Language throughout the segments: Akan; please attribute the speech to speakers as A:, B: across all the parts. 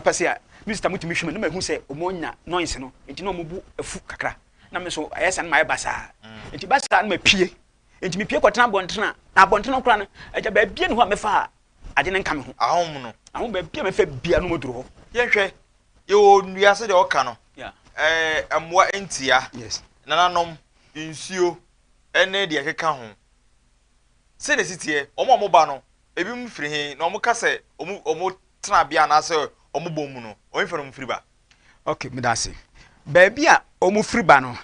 A: anɔpa sei a, me sista motumi hwɛ me na mahu sɛ ɔmo anya noise no, nti na ɔmo bo afu kakra. Na me nso ayɛ saa na mayɛ basaa. Nti ba saa na mapue. Nti mepue kɔtena abɔntene a, na abɔntene no koraa no, agya baabi ni hɔ a mɛfa a ade no nka me ho.
B: Ahom no.
A: Ahom baabi a mɛfa bia no mɔduru hɔ.
B: Yɛnhwɛ, yɛwɔ nnua sɛdeɛ ɔka no, ɛɛ mmoa ntia, nananom, nsuo ne deɛ ɛkeka ho. Sɛdeɛ ɛsi teɛ, wɔn a wɔba no, ebinom firi he, na wɔka sɛ wɔn wɔn tenabea anaasɛ wɔn bɔn mu no, wɔn fa na wɔn firi ba?
A: Ok, meda ase. Baabi a wɔn firi ba no,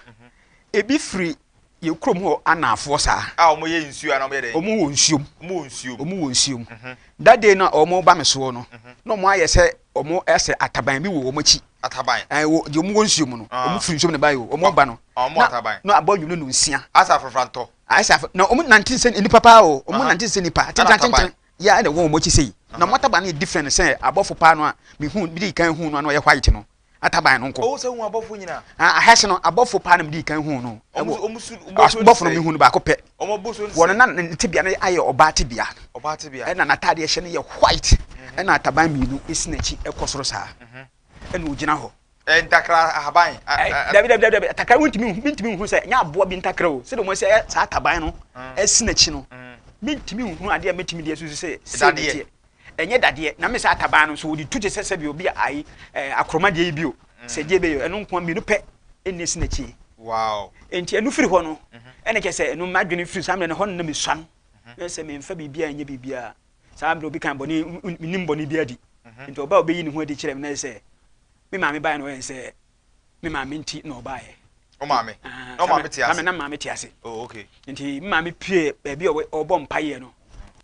A: ebi firi yɛ kurom hɔ anaafoɔ saa.
B: A wɔn yɛ nsuo anaa wɔn yɛ dɛn?
A: Wɔn wɔ nsuom.
B: Wɔn wɔ nsuom.
A: Wɔn wɔ nsuom. That day no a wɔn ba me soɔ no, na wɔn ayɛ sɛ wɔn asɛ ataban bi wɔ wɔn akyi.
B: Ataban.
A: Ɛɛ wɔ deɛ wɔn wɔ nsuo mu no, wɔn firi nsuom na ɛbaeɛ o, wɔn ba no.
B: Wɔn ataban.
A: Na abɔ nnwom no nonsia.
B: Asɛ afrafrantɔ.
A: Ayɛ sɛ afra na wɔn nante sɛ nnipa paa o, wɔn nante sɛ nnipa, tenten tenten. Yɛ a ɛna ɛwɔ wɔn akyi sei. Na wɔn ataban no yɛ different sɛ abɔfo paa no a mehu medii kan hu no a na ɔyɛ white no ataban no nko.
B: Oh, sɛ hu abɔfo nyina.
A: Ah, ahɛse no abɔfo paa na medii kan hu no.
B: Ɛwɔ wɔn su
A: abɔfo no mehu no baako pɛ.
B: Wɔn bo so
A: Wɔn na ne tebea no ayɛ ɔbaa tebea.
B: Ɔbaa tebea.
A: Ɛna n'ataadeɛ hyɛ no yɛ white. Ɛna ataban mmienu esi n'akyi ɛkɔ soro saa. Ɛna ogyina hɔ.
B: Ntakra ahaban.
A: Dabi dabi dabi ntakra wontumi nhu mintumi nhu sɛ nyɛ aboa bi ntakra o sɛdeɛ wɔn asi ayɛ saa ataban no asi n'akyi no mintumi nhu adeɛ a mɛtumi de asusu sɛ sei na ɛteɛ ɛnyɛ dadeɛ na me sɛ ataban no so wɔde tu te sɛ sɛdeɛ obi ayi ɛɛ akoroma deɛ yi bi o sɛ deɛ bɛyɛ ɛno nko mmienu pɛ ɛna esi n'akyi.
B: Wow.
A: Nti ɛno firi hɔ no ɛna kyɛ sɛ ɛno m'adwene firi saa mmerɛ no hɔ no na mesua no na sɛ memfa biribiara nyɛ biribiara saa mmerɛ obi kan bɔne menim bɔne bi adi nti ɔba a ɔbɛyi ne ho adi kyerɛ me na sɛ me maame baeɛ na ɔyɛ sɛ me maame nti na ɔbaeɛ.
B: O maame?
A: Ah,
B: Na o maame te ase?
A: Na maame te ase.
B: Oh, okay.
A: Nti me maame pue baabi a ɔbɔ mpaeɛ no,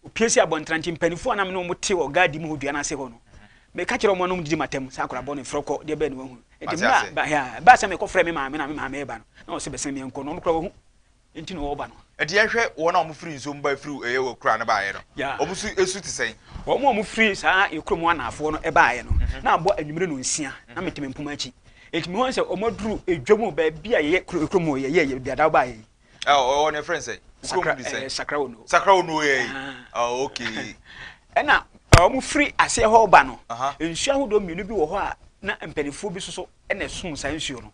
A: ɔpue si abɔntene nti mpanimfoɔ a na me ne wɔn te wɔ gaadi mu hɔ dua no ase hɔ no, meka kyerɛ wɔn na wɔn didi m'atam sɛ akwadaa bɔne frɛ kɔ deɛ bɛn na wahu. Nti mmerɛ a baa sɛ mekɔfrɛ me maame na me maame reba no, na ɔsɛ bɛsɛn me nkɔ na ɔno koraa wahu. nti na wɔba no.
B: Enti yɛnhwɛ wɔn a wɔfiri nsuo mu ba firi ɛyɛ wɔ kura no baeɛ no.
A: Yeah.
B: Wɔn su su te sɛn?
A: Wɔn a wɔfiri saa yɛ kurom anaafoɔ no baeɛ no, na abɔ anwummere nnɔnsia, na mete me mpoma akyi. Enti mehuu sɛ wɔaduru edwa mu baabi a yɛyɛ kuro kurom hɔ yɛyɛ yɛ biadaw baeɛ yi.
B: Ɛ ɔ ɔ ne frɛ sɛ?
A: Sakra ɛɛ Sakra Ono.
B: Sakra Ono yɛ yi. Oh, okay.
A: Ɛna wɔfiri aseɛ hɔ reba no, nsuo ahodoɔ mmienu bi wɔ hɔ a na mpanimfoɔ bi soso na ɛsom saa nsuo no.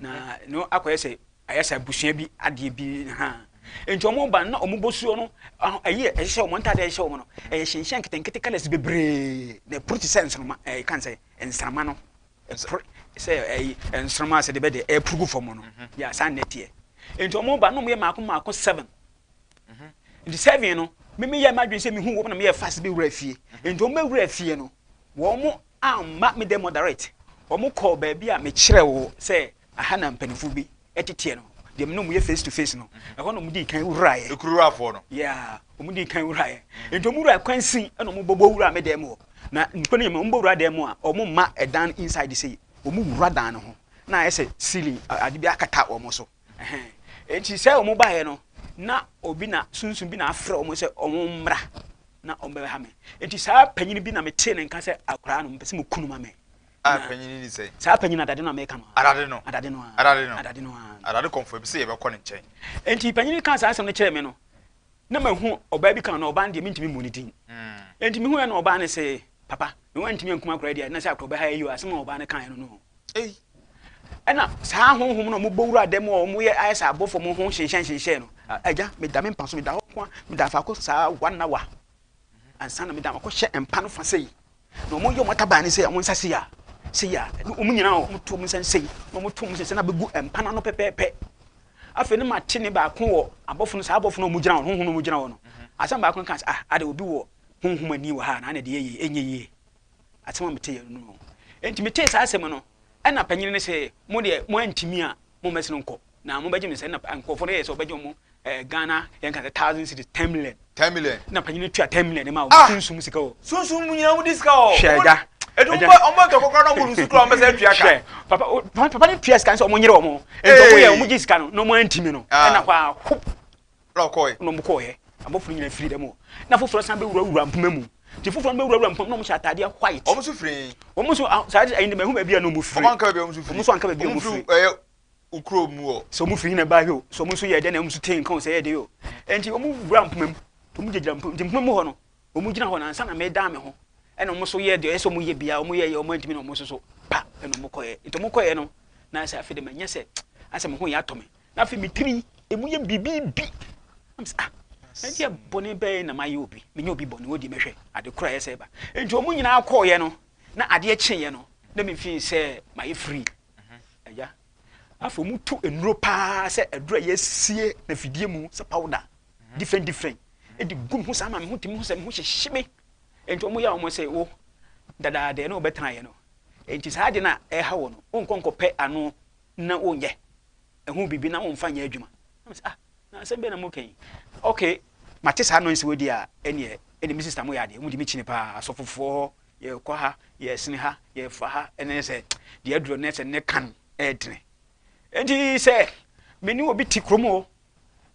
A: Na no akɔyɛ sɛ Ayɛ sɛ abusua bi adeɛ bi ha. Nti wɔn ba no na wɔn bosuo no ɛyi ɛhyehyɛ wɔn ntadeɛ ɛhyehyɛ wɔn no ɛyɛ hyɛnhyɛn nketenkete colours bebree na ɛporo te sɛ nsoroma ɛyɛ kan sɛ nsrama no ɛporo sɛ ɛyi nsoroma sɛ de bɛ de ɛporo gu fam no yɛ saa na ɛteɛ. Nti wɔn ba no na wɔn yɛ mako mako seven. Nti seven no mimi yɛ m'adwene sɛ mihu wɔn na meyɛ fast bi wura fie. Nti wɔn bɛ wura fie no wɔn amma me dɛm direct wɔn kɔɔ baabi a mekyerɛ wɔ sɛ Aha na mpanyinfo bi teteɛ no, deɛ me ne wɔn yɛ face to face no, ɛhɔ na wɔn dii kan wuraeɛ.
B: Ekuruwurafoɔ no.
A: Yeah, wɔn dii kan wuraeɛ. Nti wɔn wura kwan sin ɛna wɔn bɔbɔ wura me dan mu hɔ. Na nipa no yɛ wɔn bɔ wura dan mu a, wɔn mma ɛdan inside sei, wɔn wura dan no ho. Na ayɛ sɛ ceiling ade bi akata wɔn so. Ɛhɛn. Nti sɛ wɔn baeɛ no, na obi na sunsun bi na afrɛ wɔn sɛ wɔn mmra na wɔn bɛha me. Nti saa panyin bi na metee ne nka sɛ akwaraa no mpɛ sɛ mo kunu ma me.
B: A panyin ni sɛn?
A: Saa panyin adade no a meka no.
B: Adade no.
A: Adade no.
B: Adade no.
A: Adade no.
B: Adade kɔnfo ebi sɛ yɛbɛkɔ ne nkyɛn.
A: Enti panyin no kaa saa asɛm no kyerɛɛ me no, na mahu ɔbaa bi ka no, ɔbaa no deɛ mentumi mmu ne din. Enti mehu yɛ na ɔbaa no se, papa, na wantumi ankum akwadaa yi deɛ, na sɛ akwadaa ɔbɛha yi o, asɛm a ɔbaa no kaeɛ no no.
B: Ei.
A: Ɛna saa honhom no a wɔbɔ wura dɛm a wɔyɛ ayɛ sɛ abɔfo mo ho hyenhyɛn hyenhyɛn no, agya, meda me mpa so, meda hɔ nko a, meda faako saa one hour ansa na meda makɔhyɛ mpa no fa sei. Na wɔn yɛ wɔn ataban no sɛ wɔn nsa sei a sei a na wɔn nyinaa wɔn to wɔn nsa sei na wɔn to wɔn nsa na bɛgu mpa no ano pɛpɛɛpɛ. Afei ne ma te ne baako wɔ abɔfo no saa abɔfo no a wɔn gyina hɔ honhom no wɔn gyina hɔ no asɛm baako no ka sɛ ah ade obi wɔ honhom ani wɔ ha na ana deɛ yɛ ɛnyɛ yie asɛm a mete yɛ no no enti metee saa asɛm no ɛna panyin no sɛ mo deɛ mo antumi a mo mmɛsene nkɔ na mo bɛgye me sɛ na nkurɔfoɔ no yɛ sɛ wɔbɛgye wɔn eh, Ghana yɛn ka sɛ thousand cedis 10 million.
B: 10 million.
A: Na panyin no tua 10 million ma wɔn.
B: Ah!
A: Sunsum sika o.
B: Sunsum mu nyinaa wɔn di sika o.
A: Hwɛ agya.
B: Edu wɔn bɛ wɔn bɛ tɔ kɔkɔrɔ na wɔn lusu kura wɔn bɛ sɛ tua ka.
A: Hwɛ papa papa no tua sika sɛ wɔn nyere wɔn. Nti wɔn yɛ wɔn gye sika no na wɔn antimi no.
B: Ah.
A: Ɛna hɔ a hop.
B: Na ɔkɔɛ.
A: Na wɔn kɔɛ. Abɔfo no nyinaa firi dɛm hɔ. Na foforɔ san bɛ wura wura mpoma mu. Nti foforɔ no bɛ wura wura mpoma mu na wɔn hyɛ ataadeɛ white.
B: Wɔn nso firi.
A: Wɔn nso saa ɛyi mɛhu baabi a na wɔn firi.
B: Wɔn anka baabi a wɔn nso firi.
A: Wɔn nso anka baabi a wɔn firi.
B: Wɔn firi ɛyɛ wo kurom mu hɔ.
A: Sɛ wɔn firi he na ɛbaeɛ o, sɛ wɔn nso yɛɛ dɛn na wɔn nso tee nka o, sɛ ɛyɛ dɛn o. Enti wɔn wuraa mpoma mu, wɔn gyinagyina mpoma mu, nti mpoma mu hɔ no, wɔn gyina hɔ no ansa na medan me ho. Ɛna wɔn nso yɛɛ deɛ ɛyɛ sɛ wɔyɛ biara, wɔyɛeɛ, wɔn antumi na wɔn nso so pa ɛna wɔn kɔeɛ. Nti wɔn kɔeɛ no, na sɛ afei de manya sɛ asɛ me ho yɛ atɔ me. Na afei me tiri emu yɛ biribi. Na mesɛ ah, ɛdeɛ bɔne bɛn na mayɛ obi? Menyɛ obi bɔne, wodi mɛhwɛ ade koro a ɛyɛ sɛ ɛba. Nti wɔn nyinaa kɔeɛ no, na adeɛ kyeeɛ no, na mefii sɛ mayɛ free. Agya, afei wɔn tu nnuro paa sɛ aduro a yɛasie na fidie mu sɛ powder, different different, ɛde gu me ho saa ma me ho tumi ho sɛ me ho hyehye me. Enti wɔn yɛ a wɔn se wo dadaada yɛne wo bɛtena yɛ no, enti saa ade no a ɛreha wo no, wonkɔ nkɔpɛ ano na wonyɛ ɛho biribi na womfa nyɛ adwuma. Na mese, ah, na asɛm bɛn na moka yi? Okay, mate saa nonsense wei deɛ a, ɛneɛ, ɛne me sister moyɛ adeɛ, modi me kyini paa, asɔfofoɔ hɔ, yɛkɔ ha, yɛsene ha, yɛfa ha, ɛne sɛ, deɛ aduro ne sɛ ne kan ɛɛdene. Enti sɛ me ne obi te kurom o,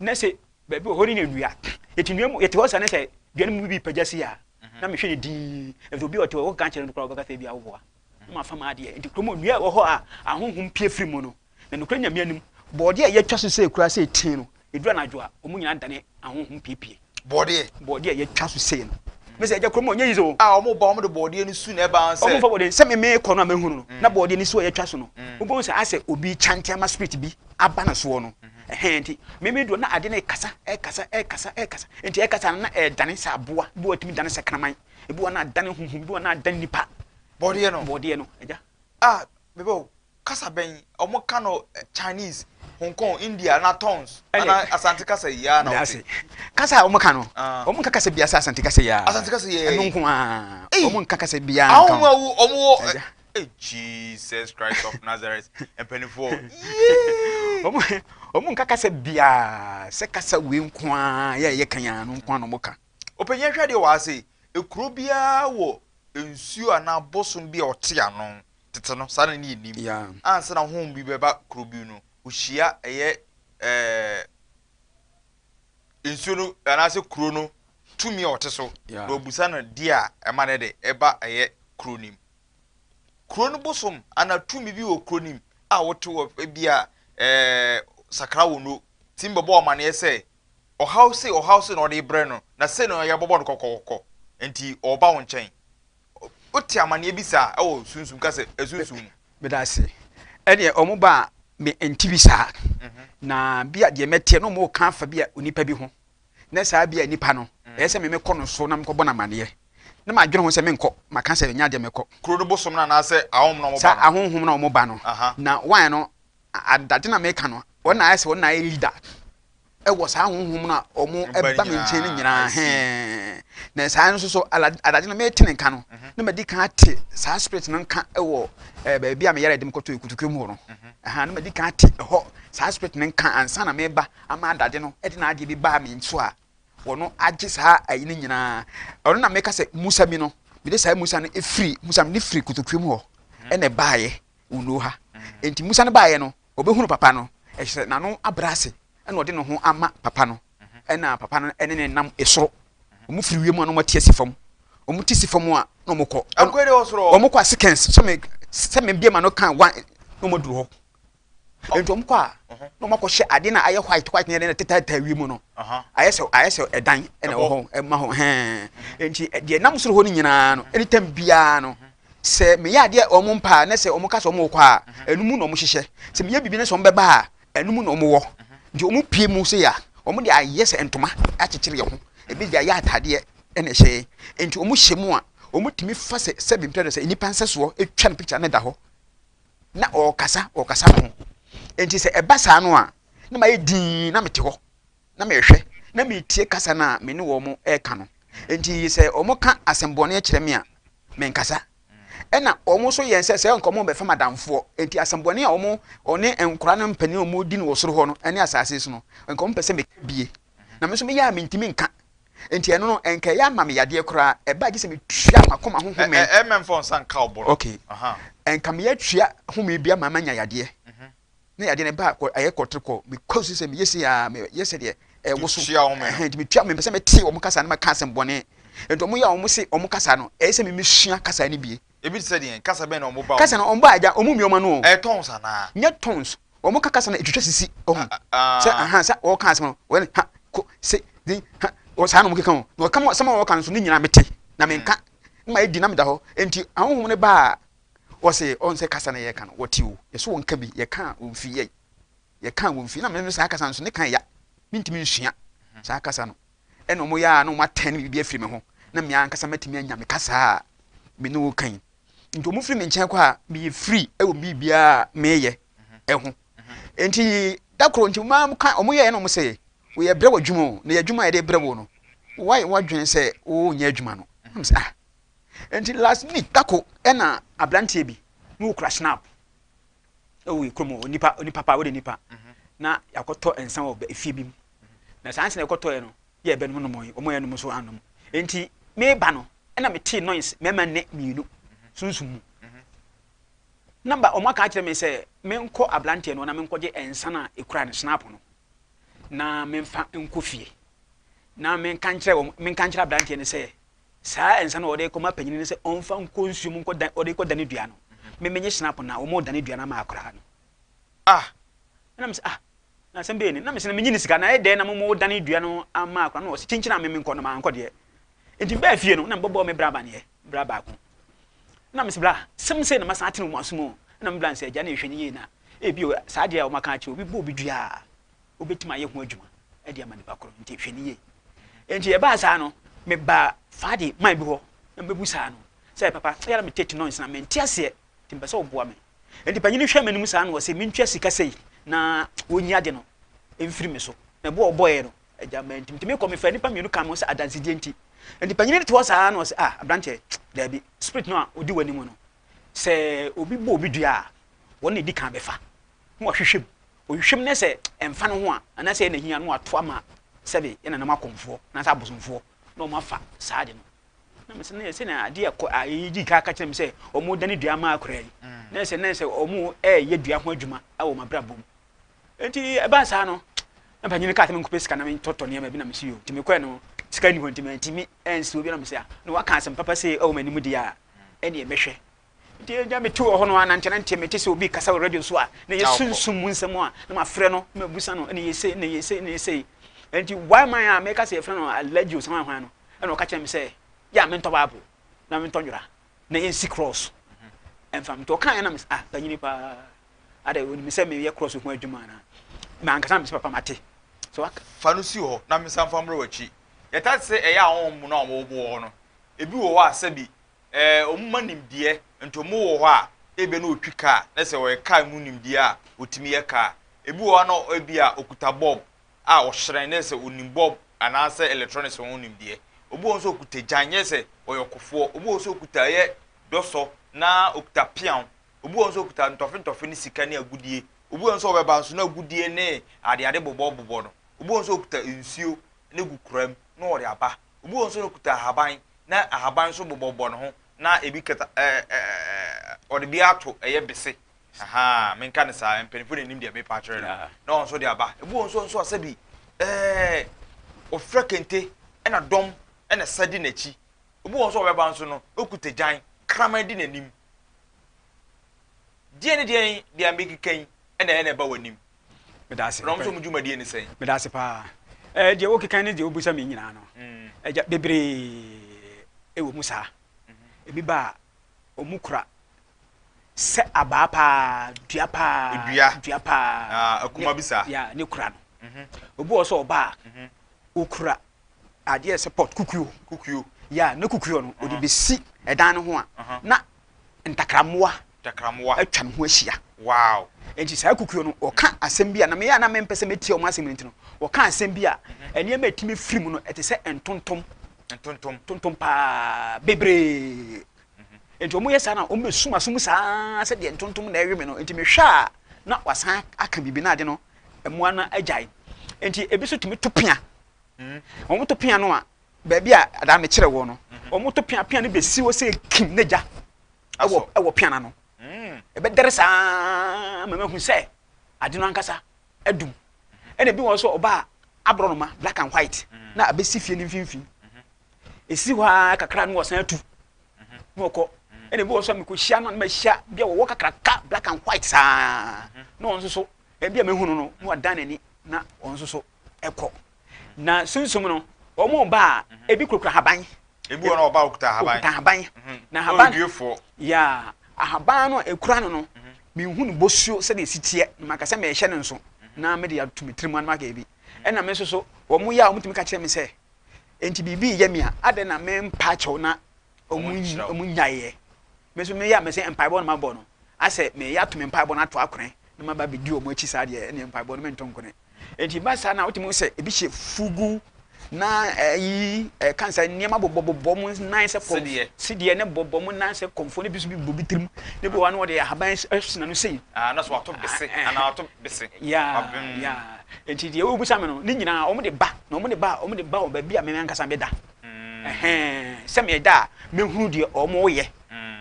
A: na sɛ baabi wɔ hɔ ne nnua yɛte nnua mu yɛte hɔ saa ne sɛ dua no mu bi pagya si a mhm. na mehwɛ ne din ɛfiri obi a ɔte hɔ wɔka kyerɛ no koraa wɔbɛka sɛ bi awoboa na mafa ma adeɛ nti kurom nnua wɔ hɔ a ahonhom pie firi mu no na nokorɛ nyame anim bɔɔdeɛ a yɛatwa so sɛ kura sɛ ɛtin no ɛduru anadwo a wɔn nyinaa dane ahonhom piepie
B: bɔɔdeɛ
A: bɔɔdeɛ a yɛatwa so sei no mɛ sɛ ɛgya kurom ɔnyɛ yi so
B: a wɔn ba wɔn de bɔɔdeɛ no su na ɛba sɛ
A: wɔn fa bɔɔdeɛ sɛ meme kɔ no a mehunu no mm. na bɔɔdeɛ no su a yɛatwa so no mm. wobɛhu sɛ asɛ obi kyante ama spirit bi aba no soɔ no Ɛhɛn nti me me doɔ na ade no rekasa ɛrekasa ɛrekasa ɛrekasa nti ɛrekasa no na ɛredane sɛ aboa ebi wɔ tumi dane sɛ kraman ebi wɔ na adane huhum ebi wɔ na adane nipa.
B: Bɔdeɛ no.
A: Bɔdeɛ no ɛgya.
B: Ah mebɛ o kasa bɛn ɔmo ka no Chinese Hong Kong India ana tons ana Asante kasa yi ara na
A: ɔte. Kasa a ɔmo ka no ɔmo nka kasa biara sɛ Asante kasa yi ara.
B: Asante kasa yi ara.
A: Ɛno nko ara ɔmo nka kasa biara nka ho.
B: Ahom a ɔmo wɔ Hey, Jesus Christ of Nazareth, mpanimfoɔ.
A: Yee! Wɔn wɔn nka kasa biara sɛ kasa wei nko ara yɛ yɛ kan ara no nko ara na wɔn ka.
B: Ɔpanyin hwɛ adeɛ wɔ ha sei, ekuro biara wɔ nsuo anaa bosom bi a ɔte ano. Tete no, saa na ne yɛnim.
A: Yeah.
B: Ansa na honhom bi bɛba kuro bi no, ohyia ɛyɛ ɛɛ nsuo no anaasɛ kuro no tumi a ɔte so
A: Yeah.
B: na ɔbusa no deɛ a ɛma no de ɛba ɛyɛ kuro no mu. Kuro no bosom anaa tumi bi wɔ kuro no mu a wote wɔ ebia ɛɛ sakra wɔ no tumi bɛbɔ amaneɛ sɛ ɔhaw sei ɔhaw sei na ɔde brɛ no na sei na yɛbɔbɔ no kɔkɔkɔkɔ nti ɔreba wo nkyɛn. Wote amaneɛ bi saa ɛwɔ sunsum ka sɛ ɛsunsum mu.
A: Meda ase. Ɛneɛ ɔmo ba a me nte bi saa. Na bi a deɛ mɛteɛ na ɔmo reka afa bi a onipa bi ho. Na saa bi a nipa no ɛyɛ sɛ me mekɔ no so na mekɔbɔ no amaneɛ. Na madwene ho sɛ menkɔ, maka sɛ ɛnyɛ adeɛ mɛkɔ.
B: Kuro no bosom no anaasɛ ahonhom na wɔba no?
A: Saa ahonhom na wɔba no. Na one no, adade na meka no, wɔn na ayɛ sɛ wɔn na ayɛ leader ɛwɔ saa ahonhom no a wɔn ɛba me nkyɛn no nyinaa hɛn. Na saa nso so adade no mete ne nka no, mhm. na madi kan ate saa spirit no nka ɛwɔ ɛɛ baabi a meyare de mekɔtɔ ekutukuo mu hɔ no. Mhm. Ɛhan na madi kan ate ɛhɔ saa spirit no nka ansa na meba ama adade no ɛde n'adeɛ bi baa me nso a wɔn agye saa ayi no nyinaa. Ɔno na meka sɛ Musa mi no, mede saa Musa no firi Musa mede firi kotokuo mu hɔ ɛna ɛbaeɛ Uno ha. Enti Musa no baeɛ no, ɔbɛhunu papa no, ɛhyɛ sɛ n'ano abrɛ ase ɛna ɔde ne ho ama papa no, ɛna papa no ɛne ne nam esoro. Wɔn firi wiem a na wɔn ate asi fam. Wɔn te si fam a na wɔn kɔ. Wɔn kɔ a seconds sɛ me sɛ me bie ma no kan one na wɔn aduru hɔ. Nti wɔn kɔ a na wɔn akɔhyɛ adeɛ na ayɛ white white na yɛde na tetaataa wiem no ayɛ sɛ ayɛ sɛ ɛdan ɛna ɛwɔ hɔ ɛma hɔ hɛn nti deɛ nam soro hɔ no nyinaa no ɛne tam biara no sɛ meyɛ adeɛ wɔn mpa a na sɛ wɔn ka sɛ wɔn kɔ a ɛno mu na wɔn hyehyɛ sɛ meyɛ biribi na sɛ wɔn bɛba a ɛno mu na wɔn wɔ nti wɔn pie mu sɛ ya wɔn de ayɛ sɛ ntoma akyekyere yɛn ho ebi de ayɛ ataadeɛ ɛna ɛhyɛ nti wɔn hyɛ mu a wɔn tumi fa sɛ sɛbi mpɛ sɛ nipa nsɛsoɔ atwa no picture na ɛda hɔ. na ɔrekasa, ɔrekasa me ho. Enti sɛ ɛba saa no a, na mayɛ dinn na mete hɔ na merehwɛ na meretie kasa no a me ne wɔn reka no. Enti sɛ wɔka asɛmbɔne kyerɛ me a, menkasa. Ɛna wɔn nso yɛn sɛ sɛ nka wɔn bɛfa m'adamfoɔ. Enti asɛmbɔne a wɔn wɔne nkora no mpanin a wɔredi no wɔ soro hɔ no ne asase so no, nka wɔn pɛ sɛ meka bie. Na me nso meyɛ a mentumi nka. Nti ɛno no nka ɛyɛ ama me yadeɛ koraa ɛba gye sɛ metua m'akoma ho home.
B: Ɛ ɛ mɛmfa wo nsa nka wo bo no.
A: Okay. Nka meyɛ tua home bi ama manya yadeɛ. Mhm. Na yadeɛ no ba ɛyɛ kɔtere mekɔ so sɛ meyɛ sei a meyɛ sɛ deɛ ɛwoso.
B: Tua home no.
A: Nti metua mempɛ sɛ mɛte wɔn kasa no mɛka asɛm bɔne. Nti wɔn yɛ a wɔn se wɔn kasa no ɛyɛ sɛ memesua kasa no bie.
B: Ebi te sɛ deɛn? Kasa bɛn na wɔn ba?
A: Kasa no wɔn ba agya wɔn mmue wɔn ano o.
B: Ɛyɛ tongues anaa?
A: Nyɛ tongues. Wɔn ka kasa no etwitwa sisi ɔho. Sɛ ahan sɛ wɔka asɛm no wɔn ha ko se din ha wɔ saa na wɔn keka o. Na wɔka asɛm a wɔka no so ne nyinaa mete na menka. Na mayɛ di na meda hɔ. Enti ahonhom no ba a, wɔse, ɔn sɛ kasa na yɛreka no, wɔte o. Yɛse wɔnka bi, yɛka a wɔmfi yɛn. Yɛka a wɔmfi. Na me saa kasa no nso, ne ka ɛya. Mentumi nsua saa kasa no. Ɛna wɔyɛ a na wɔatɛn biribi afiri me ho. Na me ankasa matumi anya me kasa a me ne wo ka yi. Nti wɔfiri me nkyɛn kɔ a, meyɛ free wɔ biribiara a meyɛ ho. Nti da koro nti wɔn ka wɔn yɛɛ na wɔn sɛ wɔyɛ brɛ wɔ adwuma o na yɛ adwuma a yɛde brɛ wo no wɔayɛ wɔadwene sɛ wɔnyɛ adwuma no wɔn sɛ ah nti last minute da ko ɛna aberanteɛ bi na wɔkura snap ɛwɔ kurom hɔ nipa nipa paa wɔde nipa na yɛakɔtɔ nsa wɔ efie bi mu na saa nsa na yɛkɔtɔɛ no yɛ ɛbɛnom nom yi wɔn yɛ nom so anom nti meba no ɛna metee noise mmarima nne mmienu sunsun mu. Na ba wɔaka akyerɛ me sɛ menkɔ aberanteɛ no hɔ na menkɔgye nsa no a ɛkura no, snap no, na memfa nkɔ fie. Na menka nkyerɛ wɔn, menka nkyerɛ aberanteɛ no sɛ saa nsa no a ɔde rekɔma panyin no sɛ ɔmfa nkɔ nsuo mu nkɔdan, ɔde rekɔdane dua no. Me menye snap no na wɔredane dua no ama akwadaa no.
B: Ah!
A: Ɛna mesɛ ah, na asɛm bɛyɛ ni. Na mesɛ na menye ne sika na ɛyɛ dɛn na mo dane dua no ama akwadaa no? Ɔse kyinkyin a me menkɔ no mankɔ deɛ. Nti mebaa fie no na mebɔbɔɔ me bra amaneɛ, bra baako. Na mese bra, sɛm sei na masan atene wɔn asom o. Ɛna me bra no sɛ agya na ɛhwɛ no yie na ebi o saa adeɛ a wɔaka akyerɛ obi bɔ obi dua a wobɛtumi ayɛ ho adwuma de ama nipa korɔ nti hwɛ no yie. Nti ɛbaa saa no mebaa faade man bi hɔ na mebɛbu saa no sɛ papa ɛyɛ na metete noise na mente aseɛ nti mepɛ sɛ woboa me. Nti panyin no hwɛ m'anim saa na ɔse mentua sika sei na wɔnyi ade no mfiri me so. Na ɛboɔ a ɔbɔeɛ no Agya, mantim. Nti mekɔ, mefaa nnipa mmienu kaa me ho sɛ adansedie nti. Nti panyini no te hɔ saa na ɔse, ah, aberanteɛ, daabi, spirit no a ɔdi w'anim no, sɛ obi bɔ obi dua a, wɔn na ɛdi kan bɛfa, na wahwehwɛ mu. Ɔhwehwɛ mu na sɛ ɛmfa ne ho a, anaasɛ ɛyɛ n'ahia na wato ama sɛbe yɛn nananom akɔmfoɔ, anaasɛ abosomfoɔ, na wɔn afa saa ade no. Na mese, na sɛ na adeɛ ɛkɔ a, ɛyi di kan ka kyerɛ me sɛ wɔn dane dua ama akora yi, na sɛ na sɛ wɔn ɛreyɛ dua ho adwuma wɔ wɔn abrabɔ mu. Enti ɛbaa saa no, na panyin no kaa sɛ menkɔpɛ sika na mentɔtɔ nneɛma bi na mese yo. Nti mekɔɛ no, sika nni hɔ nti mantumi ansi obi na mese a, na waka asɛm papa sei ɛwɔ m'anim deɛ a, ɛneɛ mɛhwɛ. Nti agya mete wɔ hɔ no a nantenanteɛ mete sɛ obi kasa wɔ radio so a, na ɛyɛ sunsum mu nsɛm a, na mafrɛ no na mabusa no, ɛna ɛyɛ sei, ɛna ɛyɛ sei, ɛna ɛyɛ sei. Nti one man a meka sɛ yɛfrɛ no Alhaji Osama hwan no, ɛna ɔka kyerɛ me sɛ, yɛ a mentɔ Bible na mentɔ nwera na yɛnsi cross ɛmfa. Nti ɔkaeɛ na mese ah, panyini paa. Adɛn, onim sɛ meyɛ cross ho adwuma anaa? M'ankasa mese papa mate. So waka.
B: Fa no si hɔ na mensan mfa mmrɛ w'akyi. Yɛtaa te sɛ ɛyɛ a wɔn no a wɔwɔ hɔ no, ebi wɔ hɔ a sɛbi ɛɛ wɔn mma nimdeɛ nti wɔn wɔ hɔ a ebia na ɔtwi kaa na sɛ ɔyɛ kaa mu nimdeɛ a ɔtumi yɛ kaa. Ebi wɔ hɔ a na ebia ɔkuta bulb a ɔhyerɛn na sɛ ɔnim bulb anaasɛ electronics ho nimdeɛ. Obi wɔ hɔ nso a ɔkuta gyan nyɛ sɛ ɔyɛ ɔkofoɔ. Obi wɔ hɔ nso a ɔkuta ɛyɛ dɔsɔ na ɔkuta peaw. Obi wɔ hɔ nso a ɔkuta ntɔfentɔfe ne sika ne agudie. Obi wɔ hɔ nso a ɔbɛba nso na agudie ne adeade bobɔbobɔ no. Obi wɔ hɔ nso a ɔkuta nsuo ne gu kora mu na ɔde aba. Obi wɔ hɔ nso a ɔkuta ahaban na ahaban nso bobɔbobɔ ne ho na ebi kata ɛɛ ɛɛ ɔde bi ato ɛyɛ bese. Ahaa menka no saa mpanimfoɔ na ɛnim deɛ mepa akyerɛ no na wɔn nso de aba. Ebi wɔ hɔ nso nso a sɛbi ɛɛ ɔfira kente ɛna dɔm ɛna ɛsa di n'akyi. Obi wɔ hɔ nso a ɔbɛba nso no na ɔkuta gyan kraman di n'anim. Deɛn ne deɛn deɛ mekeka yi na ɛyɛ na ɛba w'anim?
A: Meda ase.
B: Na wɔn nso wɔn dwumadie ne sɛn?
A: Meda ase paa. Ɛɛ deɛ wokeka ne deɛ wobisa me nyinaa no, mm. agya bebree ɛwɔ mu saa. Mm-hmm. Ebi ba a wɔn kura sɛ abaa paa, dua paa,
B: dua,
A: dua paa.
B: Ah, akuma bi saa.
A: Ya ne kura no. Mm-hmm. Obi wɔ sɛ ɔba a, mm-hmm. okura adeɛ sɛ pot kukuo.
B: Kukuo.
A: Ya ne kukuo no, ɔde besi ɛdan no ho a, na ntakrammoa
B: Ntakrammoa.
A: atwa ne ho ahyia.
B: Wow.
A: Enti saa kukuo no, wɔka asɛm bi a, na meyɛ a na mempɛ sɛ mɛtie wɔn asɛm no nti no, wɔka asɛm bi a, nneɛma a ɛtumi firi mu no, ɛte sɛ ntontom.
B: Ntontom.
A: Ntontom paa, bebree. Enti wɔyɛ saa na wɔbɛsum aso mu saa sɛdeɛ ntontom na ɛwe me no. Enti mehwɛ a, na wasan aka biribi na ade no, mmoa no agyae. Enti ebi nso tumi to pea. Wɔto pea no a, baabi a adaa mekyerɛ wɔ no, wɔto pea, pea no bɛsi hɔ sɛ kim na gya ɛwɔ ɛwɔ pea no ano. Ɛbɛdɛre saa ma mahu sɛ ade no ankasa adum. Ɛna ebi wɔ nso ɔba a aborɔnoma black and white na abɛsi fie no mfimfini. Ɛsi hɔ ara kakra na wɔsan atu na ɔkɔ. Ɛna ebi wɔ nso a mekɔhyia no na mahyia bi a wɔwɔ kakraka black and white saa na wɔn nso so ebi a mehu no no na wadan n'ani na wɔn nso so ɛkɔ. Na sunsum no, wɔn ba a, ebi kurakura haban.
B: Ebi wɔ na ɔba okuta ahaban.
A: Okuta ahaban. Na ahaban.
B: Ɔyɛ
A: Yeah, ahaban no a ekura no no, menhu no bosuo sɛdeɛ esi teɛ na maka sɛ merehyɛ no nso na mede ato me tirim anam aka ebi. Ɛna me nso so wɔn yɛ a wɔtumi ka kyerɛ me sɛ enti biribi reyɛ me a adɛn na mempa kyɛw na wɔn nyaeɛ. Me nso meyɛ a mese mpaebɔ na mabɔ no asɛ meyɛ ato me mpaebɔ no ato akone na maba abɛdi wɔn akyi saa deɛ ɛneɛ mpaebɔ no mento nkone. Enti ba saa na wotumi hu sɛ ebi hyɛ fugu na ɛyi ɛka sɛ nneɛma bobɔbobɔ mu nan sɛ kɔm sedeɛ ne bɔbɔ mu nan sɛ kɔmfoɔ ne bi nso bi bɔ bi tirim ne bi wɔ hɔ na wɔde ahaban asina no sei.
B: Ah, na so wato bese anaa wato bese.
A: Ya ya enti deɛ wobisa me no ne nyinaa wɔn de ba na wɔn de ba wɔn de ba wɔ baabi a me ankasa meda. Ɛhɛn sɛ meda a mehunu deɛ wɔn yɛ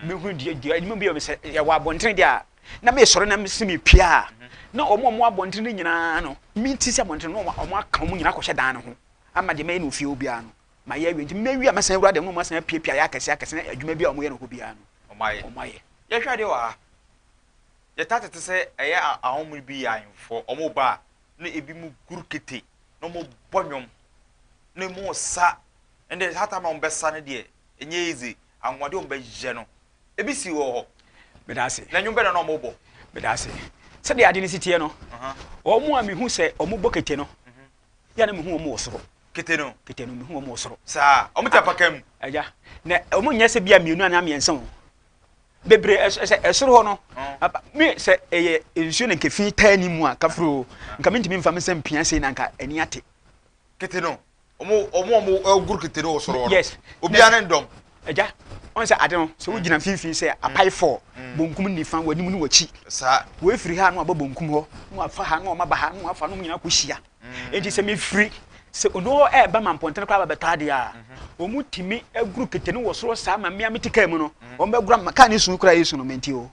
A: mehunu deɛ deɛ anim bi a sɛ yɛwɔ abɔntene deɛ a na mesɔre na mese mepue a, na wɔn a wɔwɔ abɔnten no nyinaa no, mente sɛ abɔnten no, na wɔn aka wɔn nyinaa akɔhyɛ dan no ho ama deɛ mɛyɛ no ofie hɔ biara no, mayɛ awie. Nti mɛwie a mɛsan awura dɛm na wɔn asan apiapia ayɛ akɛse akɛse na adwuma bi a wɔyɛ no hɔ biara no,
B: wɔn
A: ayɛ.
B: Yɛhwɛ adeɛ wɔ ha, yɛtaa tete sɛ ɛyɛ ahɔho bi yɛ ahemfoɔ, wɔn ba a, na ebi mu guru kete, na wɔn bɔ nnwom, na emu sa, ɛnde saa time a wɔn bɛsa no deɛ, ɛnyɛ easy, anwanwadeɛ wɔn bɛyɛ no, Ebi si wɔ hɔ.
A: Meda ase.
B: Na nnwom bɛn na na wɔbɔ?
A: Meda ase. Sɛdeɛ ade no si teɛ no, wɔn a mehu sɛ wɔbɔ kete no, yɛ na mehu wɔn wɔ soro.
B: Kete no?
A: Kete no, mehu wɔn wɔ soro.
B: Saa, wɔn te apaka mu.
A: Agya, na wɔn nyɛ sɛ bi a mmienu anaa mmiɛnsa o. Bebree sɛ ɛsoro hɔ no, me sɛ ɛyɛ nsuo na nka fi taa ni mu a, kafuro, nka mentumi mfa me nsa mpia sei na nka ani ate.
B: Kete no? Ɔmo ɔmo ɔmo ɛgoro kete no wɔ soro hɔ no.
A: Yes.
B: Obiara ne dɔm.
A: Agya, ɔn sɛ ade no, sɛ wogyina mfimfini sɛ apae fɔɔ, mm. bonkum ne nifa, w'anim ne w'akyi.
B: Saa.
A: Wɔafiri ha na wɔaba bonkum hɔ, na wɔafa ha na wɔaba ha, na wɔafa na wɔn nyinaa kɔhyia. Mm. Enti sɛ mefiri, sɛ ono hɔ ɛreba ma mpɔntene koraa bɛbɛtɔ adeɛ a, mm-hmm. wɔn tumi aguru kete no wɔ soro saa ma mmea mete kaa mu no, mm. wɔn bɛgura ma kaa ne su koraa yɛ su no mente o.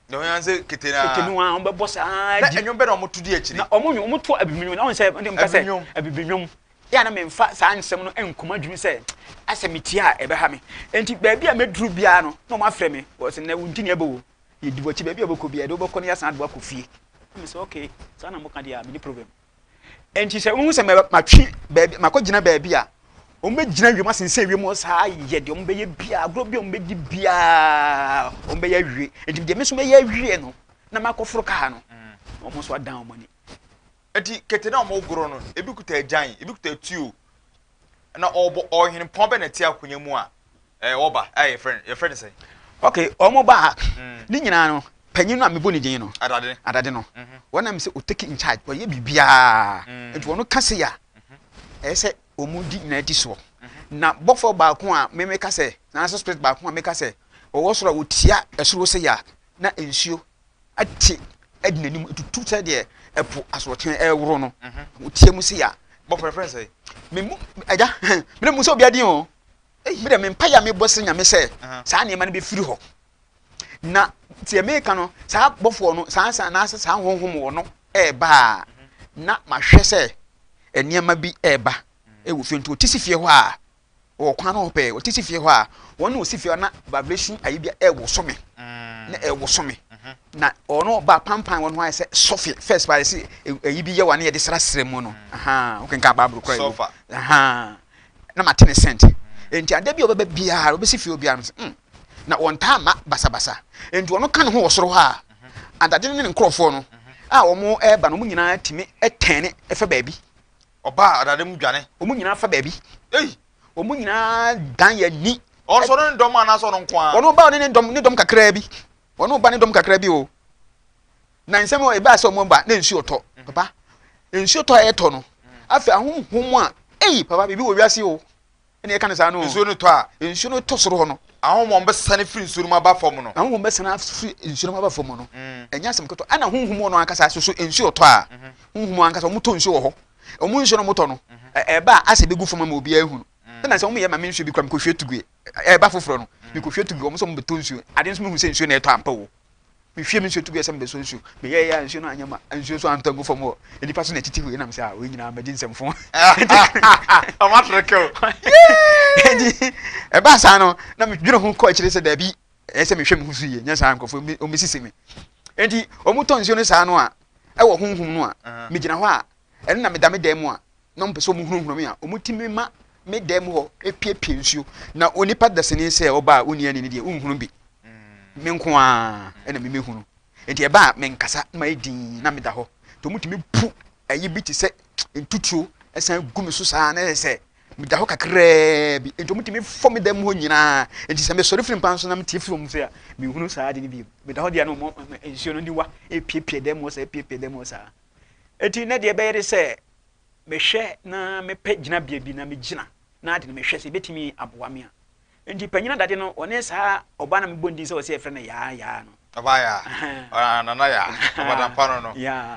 B: Na wɔn sɛ kete na.
A: Kete no a wɔn bɛbɔ saa
B: di. Na ɛnwom bɛ na wɔn to di akyire.
A: Na wɔn nwom wɔn to abibinwom na wɔn sɛ wɔn mpɛ sɛ abibinwom. Yɛ a na menfa saa nsɛm no nkɔ m'adwene sɛ asɛ metie a ɛbɛha me. Enti baabi a mɛduru biara no na wɔn afrɛ me wɔ sɛ na wo nti na ɛbɛ o. Yɛdi w'akyi baabi a wobɛkɔ biara yɛde wobɛkɔ na yɛasan de wo akɔ fie. Na me sɛ okay saa na moka deɛ a menni problem. Enti sɛ wohu sɛ matwe baabi, makɔgyina baabi a, wɔbɛgyina wiem asensɛn wiem hɔ saa ayɛ deɛ wɔbɛyɛ biara, agorɔ bi a wɔbɛdi biara, wɔbɛyɛ awie. Enti deɛ me nso mɛyɛ awie no, na makɔforo kaa no, na wɔn nso adan wɔn ani.
B: Enti kete no a wɔgoro no, ebi kuta agyan, ebi kuta tuo, na ɔbɔ ɔhene pɔn bɛ na ɛte akonnwa mu a ɛɛ ɔba a yɛfrɛ no yɛfrɛ no sɛn.
A: Ok wɔn ba ha mm. Ne nyinaa no panyin no a mebɔ ne din no
B: adade
A: adade no mhm. wɔn nam sɛ ɔtake in charge ɔyɛ biribiara mm. Nti wɔn ka se a mhm. Ɛyɛ sɛ wɔn di nyinaa di soɔ mhm. Na bɔfo baako a meme ka sɛ nanso spirit baako a meka sɛ ɔwɔ soro a wɔtia ɛsoro sɛ yɛ a na nsuo ate adi n'anim tutu sɛ deɛ ɛpo asorɔkye ɛreworo no wotia mu sei a.
B: Bɔfo yɛfrɛ no sɛn?
A: Me mu agya me mu sɛ obi adin o me deɛ me mpaeɛ a mebɔ srɛ nyame sɛ saa nneɛma no bɛfiri hɔ na deɛ meka no saa bɔfoɔ no saa saa anaasɛ saa honhom wɔ no ɛreba a na mahwɛ sɛ nneɛma bi ɛreba ɛwɔ fie nti ɔte si fie hɔ a Wɔ kwan no hɔ pɛɛ, wɔte si fie hɔ a, wɔn na wɔsi fie hɔ na vibration ayi bi ɛwoso me, na ɛwoso me. Na ɔno ba pampan wɔn ho ayɛ sɛ sɔfe first ba yɛsi ayi bi yɛ wa ne yɛde srasra mu no. Ahaa, wokenkan Bible koraa yi. Ahaa, na mate ne scent. Enti ada bi a ɔbɛba biara, ɔbɛsi fie hɔ biara no sɛ, mm, na wɔntaa mma basabasa. Enti ɔno ka ne ho wɔ soro hɔ a, adade no ne ne nkurɔfoɔ no a wɔn ɛreba no, wɔn nyinaa tumi tɛne fa baabi.
B: Ɔbaa adade mu dwane.
A: Wɔn nyinaa fa baabi.
B: Ei!
A: Wɔn nyinaa dan yɛn ani.
B: Ɔno nso ɔne ne dɔm anaasɛ ɔno nko ara?
A: Ɔno ba ɔne ne dɔm ne dɔm kakraa bi. Ɔno ba ne dɔm kakraa bi o. Na nsɛm a ɛbaa sɛ wɔn ba na nsuo tɔ. Mhm. Papa, nsuo tɔ a ɛtɔ no. Afei ahonhom a, ei papa biribi wɔ wiase o. Ɛna yɛka no saa no.
B: Nsuo no tɔ a.
A: Nsuo no tɔ soro hɔ no.
B: Ahonhom bɛsane firi nsuo no mu aba fam no.
A: Ahonhom bɛsane afiri nsuo no mu aba fam no. Mm. Ɛnyɛ asɛm ketewa. Ɛna honhom no ankasa soso nsuo tɔ a. Mhm. Honhom ankasa wɔn tɔ nsuo wɔ hɔ. Wɔn nsuo no wɔn tɔ no. Mhm. Ɛba a asɛ bɛgu fam ama obiara ehunu. Mm. Ɛna sɛ wɔn yɛ ma me nsuo bi kura mekɔhwie tugu ɛba foforɔ no. Mm. Mekɔhwie tugu wɔn sɛ wɔn bɛtɔ nsuo. Ade nso mehu sɛ nsuo na ɛtɔ ampa o. Mehwie me nsuo to gu sɛ mebɛsɔ nsuo. Meyɛeɛ a nsuo no anyɛ ma. Nsuo nso antɔ angu fam hɔ. Nnipa so na ɛtete hɔ yi nam sɛ a wei nyinaa magye nsɛmfo.
B: Ɔmo atreke o.
A: Nti ɛbaa saa no na medwene ho kɔ akyire sɛ daabi ɛyɛ sɛ mehwɛ me ho so yie nyɛ saa nkurɔfoɔ wɔbɛsisi me. Nti wɔtɔ nsuo no saa no a ɛwɔ honhom no a megyina hɔ a ɛno na meda me dan mu a na wɔpɛ sɛ wɔhunahuna me a wɔtumi ma me dan mu hɔ epiepie nsuo. Na onipa dasani sɛ ɔba a onni ani no deɛ, wonhunu bi. Me nko ara na memehunu. Enti ɛba a menkasa na mayɛ dinn na meda hɔ. Nti wɔtumi pu ayi bi te sɛ ntutuo san gu me so saa na ɛyɛ sɛ meda hɔ kakraa bi. Nti wɔtumi fɔ me dan mu hɔ nyinaa. Nti sɛ mesɔre firi mpa so na metie firi wɔn so a, menhunu saa ade no bio. Meda hɔ deɛ na wɔn nsuo no niwa repiepie dan mu hɔ saa, repiepie dan mu hɔ saa. Enti na deɛ ɛbɛyɛ ne sɛ mehwɛ na mepɛ gyinabea bi na megyina na ade no mehwɛ sɛ ɛbɛtumi aboa me a. Enti panyin adade no, ɔne saa ɔbaa no a mebɔ ne din sɛ ɔsɛ yɛfrɛ no Yaa Yaa no.
B: Ɔbaa Yaa, ɔɔ Nana Yaa, ɔbadampa no no.
A: Yaa,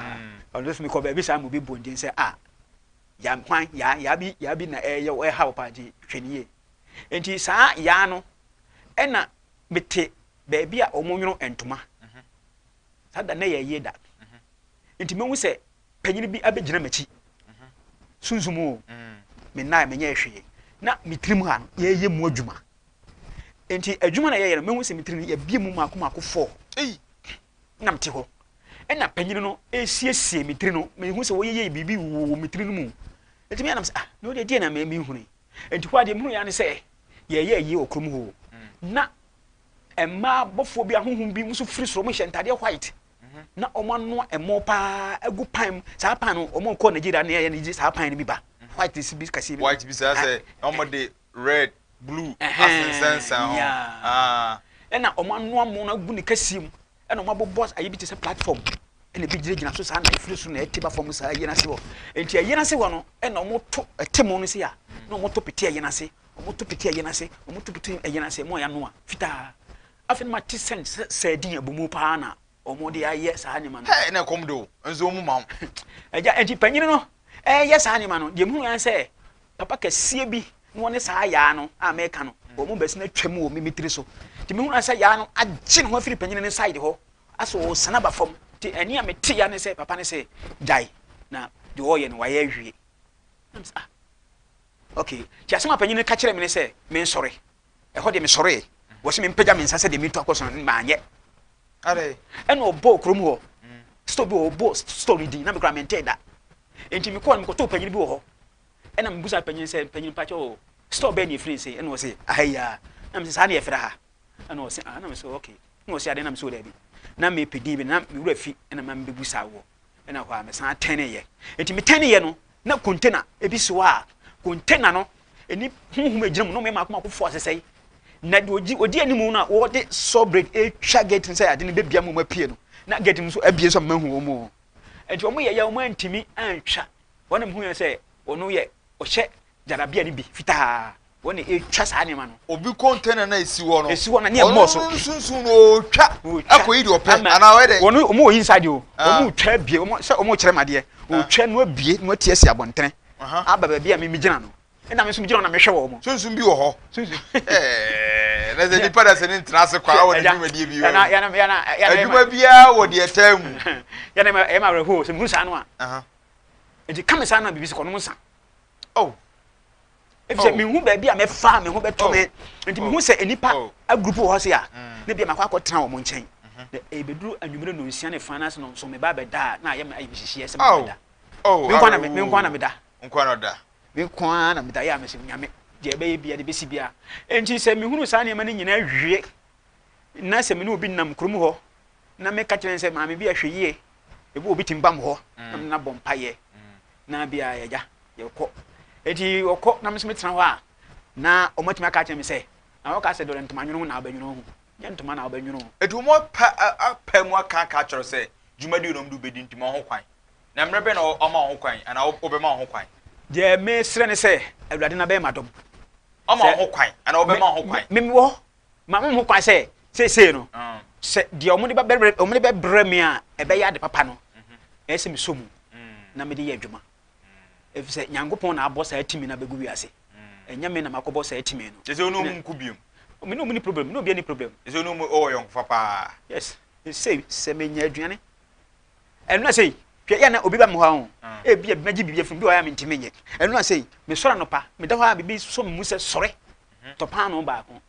A: ɔno nso mekɔ baabi saa ma obi bɔ ne din sɛ ah, Yaa hwan, Yaa, Yaa bi, Yaa bi na ɛyɛ wo, ɛha wo paa nti hwɛ no yie. Enti saa Yaa no, ɛna mete baabi a wɔnwono ntoma. Saa da no na ɛyɛ ayie da. Enti mehu sɛ panyin bi abɛgyina m'akyi. Sunsum o, me nnae menyɛɛ hwee. Na me tirim ha no, yɛreyɛ mu adwuma. Enti adwuma na yɛyɛ no, mehu sɛ me tirim no, yɛabie mu mmaako mmaako fɔɔ. Ei, na mete hɔ. Ɛna panyin no resiesie me tiri no, mehu sɛ wɔyɛyɛ biribi wɔ me tiri no mu. Enti me anam sɛ, ah, na wodeɛ deɛ na mehunu yi. Enti hɔ a deɛ mehunu yɛ ne sɛ, yɛyɛ ayie wɔ kurom hɔ o. Na mmaa bɔfoɔ bi ahonhom bi nso firi soro, wɔhyɛ ntadeɛ white. na wɔn anoa ɛmo paa agu pan mu saa pan no wɔn kɔ Nigeria na yɛn gye saa pan no bi ba white si bi kɛseɛ bi
B: white bi saa sɛ na wɔn de red blue asensɛnsɛn ho ah.
A: Ɛna wɔn anoa mo no agu ne kɛseɛ mu ɛna wɔn abobɔ ayi bi te sɛ platform ɛna ebi gyinagyina so saa na efiri so na ɛte ba fam saa ɛyɛ n'ase hɔ nti ɛyɛ n'ase hɔ no ɛna wɔn to ɛte mo no si a na wɔn to pete ɛyɛ n'ase wɔn to pete ɛyɛ n'ase wɔn to pete ɛyɛ n'ase mo a yɛanoa fitaa. Afei na mate sɛ sɛ sardine abu mu paa na wɔde ayɛ saa nneɛma no.
B: Hey, na ɛkɔm de o, nso wɔn ma wo.
A: Agya, enti panyin no ɛreyɛ saa nneɛma no, deɛ mehunu ara sɛ papa kɛseɛ bi na wɔne saa yaa no a mɛka no, wɔn bɛsi no atwam wɔ me tiri so. Nti mehunu ara sɛ yaa no agye ne ho afiri panyin no side hɔ, asɛ ɔresane aba fam. Nti ɛnne a mete ya ne sɛ papa no sɛ gyae, na deɛ ɔreyɛ no wayɛ awie. Na mesɛ ah, okay. Nti asɛm a panyin no ka kyerɛɛ me ne sɛ mensɔre. Ɛhɔ deɛ mesɔree. Wɔse mempagya me nsa sɛdeɛ meretu akɔ soro no, manyɛ. Ɛna ɔbɔɔ kurom hɔ store bi wɔ hɔ, ɔbɔɔ store no din na me koraa mentee da. Enti mekɔɔ no mekɔtoo panyin bi wɔ hɔ. Ɛna mebusaa panyin sɛ, panyin mpakyɛ o, store bɛn na yɛfiri nse? Ɛna ɔse, aha yi ara. Na mese, saa na yɛfrɛ ha? Ɛna ɔse, ah, na mese, okay. Ɛna ɔse, adeɛ na mese, o daabi. Na mepɛ din bi na me werɛ fi ɛna ma mebɛbusaa woɔ. Ɛna hɔ a mesan tɛneeɛ. Enti metɛneeɛ no, na container ebi si hɔ a, container no ɛni honhom egyina mu na wɔyɛ mako mako fo asesɛe. Na deɛ ɔdi ɔdi anim no a wɔde saw blade etwa gate no sɛ ade no bɛbia mu wɔn apue no, na gate no nso abie nso ama hu wɔn o. Enti wɔn yɛ yɛ wɔn antumi antwa. Wɔn na mehu yɛ sɛ wɔn yɛ ɔhyɛ gyarabea no bi fitaa. Wɔn na etwa saa nneɛma no.
B: Obi container na esi hɔ no.
A: Esi hɔ na ne ɛmmɔɔ so.
B: Ɔno nsunsun no ɔretwa akɔyi deɛ ɔpɛ anaa ɔyɛ dɛ.
A: Wɔn wɔn wɔ inside o. Wɔn retwa abie wɔn sɛ wɔn rekyerɛ mu adeɛ. Wɔretwa no abie na wɔati asi abɔntene aba baabi a me gyina no. Ɛna me nso me gyina hɔ na mehwɛ wɔn.
B: Sunsun bi wɔ hɔ.
A: Sunsun.
B: Ɛɛ na sɛ nipa da sɛ ne ntena ase kwa wɔ ne dwumadie bi
A: wɔ.
B: Adwuma biara wɔ deɛ ɛtaa mu.
A: Yɛn na ɛyɛ ma awerɛhoɔ sɛ mehunu saa no a. Nti ka me saa no a biribi sɛ kɔnom nsa.
B: Oh.
A: Efisɛ oh. mehu baabi a mɛfa a me ho bɛtɔ me. Oh. Nti mehu sɛ nnipa oh. agrupu wɔ hɔ se a, mm. na bia makɔ akɔtena wɔn nkyɛn. Mm-hmm. Na ebeduru anwummere nonsia ne fa na ase no nso meba abɛda a na ayɛ me ayɛ me hyehyeɛ sɛ mebɛda. Me nko na me nko na meda.
B: Nko na da.
A: Me nko ara na meda yɛ a mesɛ nyame deɛ ɛbɛyɛ bia de bɛsi bia. Enti sɛ mehunu saa nneɛma no nyinaa wie na sɛ me ne obi nam kurom hɔ na meka kyerɛ no sɛ maame bi ahwɛ yie ebi obi tumi ba mo hɔ na mena bɔ mpaeɛ na bia yɛgya yɛkɔ eti ɔkɔ na me nso metena hɔ a na wɔatumi aka akyerɛ me sɛ na wɔka sɛ dɔre ntoma nwono na wobɛnwono ho nyɛ ntoma na wobɛnwono ho.
B: Eti wɔn apa apa mu aka aka akyerɛ sɛ dwumadi na wɔn de wobɛdi nti ma ho kwan na mmerɛ bɛn na wɔama wo ho kwan anaa wobɛma wo ho kwan.
A: Deɛ mesrɛ ne sɛ Awurade na bɛyɛ m'adom.
B: Ɔma wo ho kwan anaa wobɛma wo ho kwan.
A: Me mewɔ ma me ho kwan sɛ seesei no sɛ deɛ wɔn de bɛbrɛ wɔn de bɛbrɛ me a ɛbɛyɛ ade papa no ɛyɛ sɛ mesɔ mu na mede yɛ adwuma efisɛ Nyankopɔn na abɔ saa tumi no abɛgu wiase ɛnyɛ me na makɔbɔ saa tumi no.
B: Kyɛ sɛ wo ne ɔmu nko biom.
A: Me ne ɔmu ni problem, me ne obiara ni problem.
B: Kyɛ sɛ wo ne ɔmu wɔ yɔnkofa paa.
A: Yes, sei sɛ menya aduane ɛno na sei hwɛ yɛ na obi ba me hɔ a ho ebi a mɛgye biribi afiri bi wɔ hɔ a mentumi nyɛ ɛno na sei mesɔre anɔpa meda hɔ a biribi sɔ me mu sɛ sɔre tɔ paanoo baako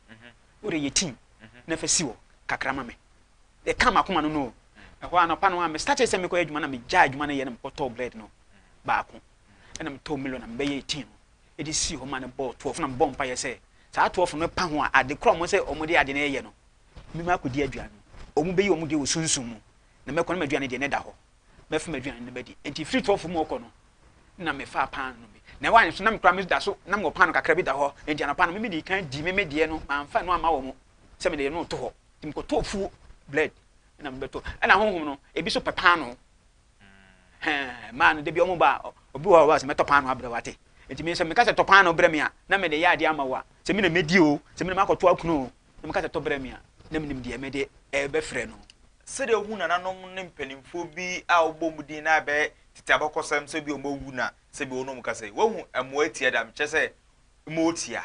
A: wode yɛ tii na fa si hɔ kakra ma me ɛka m'akoma no no ɛhɔ anɔpa no a me starte sɛ mekɔyɛ adwuma na megyaa adwuma no yɛ na mekɔtɔɔ bread no baako ɛna metɔɔ milo na mebɛyɛ tii no. de sii hɔ ma no bɔɔ 12 na mebɔɔ mpaeɛ sɛ saa 12 no pa ho a ade korɔ a wɔn sɛ wɔde ade no reyɛ no me makɔdi aduane no wɔn bɛyi wɔn deɛ wɔ sunsum mu na mɛkɔ na m'aduane deɛ na ɛda hɔ mɛfa m'aduane no bɛdi nti firi 12 mu ɔkɔ no na mefaa paano no bi na ɛwɔ so na mekora me da so na mewɔ paano kakra bi da hɔ nti anɔpa no me medi kan di me me deɛ no mamfa no amma wɔn sɛ mede no to hɔ nti mekɔtɔɔ fuo bread na mebɛtɔ ɛna honhom no ebi so pɛ paano Hɛn, mmaa no, da bi wɔn ba a, obi wɔ hɔ a ɔba sɛ mɛtɔ paano abrɛ wo ate. Nti me sɛ meka sɛ tɔ paano brɛ me a, na mede yɛ adeɛ ama wo a, sɛ me na mɛdi o, sɛ me na makɔto akunu o, na meka sɛ tɔ brɛ me a, na menim deɛ mede ɛrebɛfrɛ no.
B: Sɛdeɛ wohu nananom ne mpanimfoɔ bi a wobɔ wɔn din na ɛbɛyɛ tete abakɔsɛm sɛ bi wɔawu na sɛ bi wɔne wɔn kasa yi, woahu mmoatia da? Mekyerɛ sɛ mmoatia.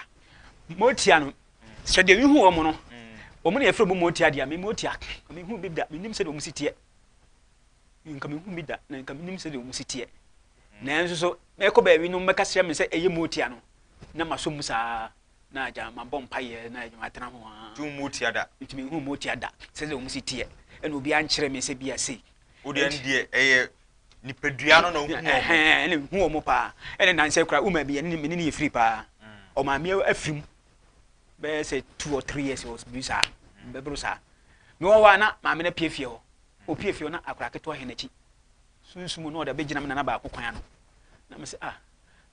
A: Mmoatia no, sɛdeɛ mehu wɔn no, wɔn na yɛfrɛ wɔn mmoatia deɛ a, me mmoatia, menhu bi da, mennim sɛdeɛ wɔn si teɛ. Nka menhu bi da, na nka menim sɛdeɛ wɔn si teɛ. Nanso so mɛkɔ baabi no mɛka kyerɛ me sɛ ɛyɛ motia no, na masɔ mu saa, na agya mabɔ mpaeɛ na agya matena ho aa.
B: Nti wo motia da?
A: Nti menhu motia da sɛdeɛ wɔn si teɛ, ɛna obiara nkyerɛ me sɛ bi a sei.
B: Wo deɛ ɛno deɛ ɛyɛ nipadua no na wohu wɔn.
A: Ɛhɛn, ɛna mehu wɔn paa. Ɛna nansa koraa womaa bi, ɛne me ne no yɛ firi paa. Ɔmaa me afiri mu bɛyɛ sɛ 2 or 3 years wɔ biribi saa, bɛboro saa. Mewɔ hɔ a na maame no apue fie hɔ. Opue fie hɔ na akwadaa ketewa hɛn n'akyi. Sunsum mu na ɔde abɛgyina me nana baako kwan ano. Na mese ah,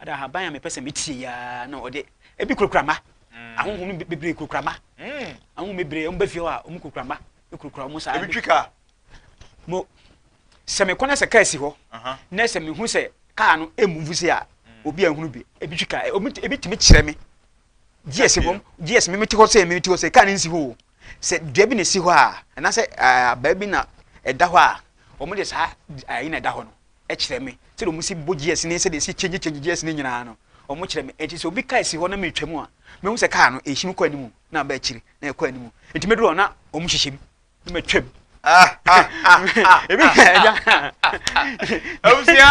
A: ada ahaban a mepɛ sɛ metie yi ara na ɔde ebi kurakura mma. Mm. Ahonhom no bebree kurakura mma. Mm. Ahonhom bebree wɔn ba fie hɔ a wɔn kurakura mma. Kurakura wɔn saa.
B: Ebi twi kaa.
A: Mo sɛ mekɔ na sɛ kaa si hɔ na sɛ mehu sɛ kaa no emuvu se a mm. obi ahunu bi ebi twi kaa ebi tumi kyerɛ me GS wɔm GS me mete hɔ sɛ me mete hɔ sɛ kaa no nsi hɔ o sɛ dua bi na esi hɔ a anaasɛ abaa bi na ɛda hɔ a wɔn de saa ayi na ɛda hɔ no kyerɛ me sɛdeɛ wɔn si bɔ GS ne sɛdeɛ esi change change GS ne nyinaa no wɔn kyerɛ me eti sɛ obi kaa si hɔ na metwa mu a mehu sɛ kaa no ehyim kɔ anim na aba akyiri na ɛkɔ anim eti meduru hɔ na wɔn hyehyɛ mu na matwa mu. Ebi ɛgya.
B: Abusua.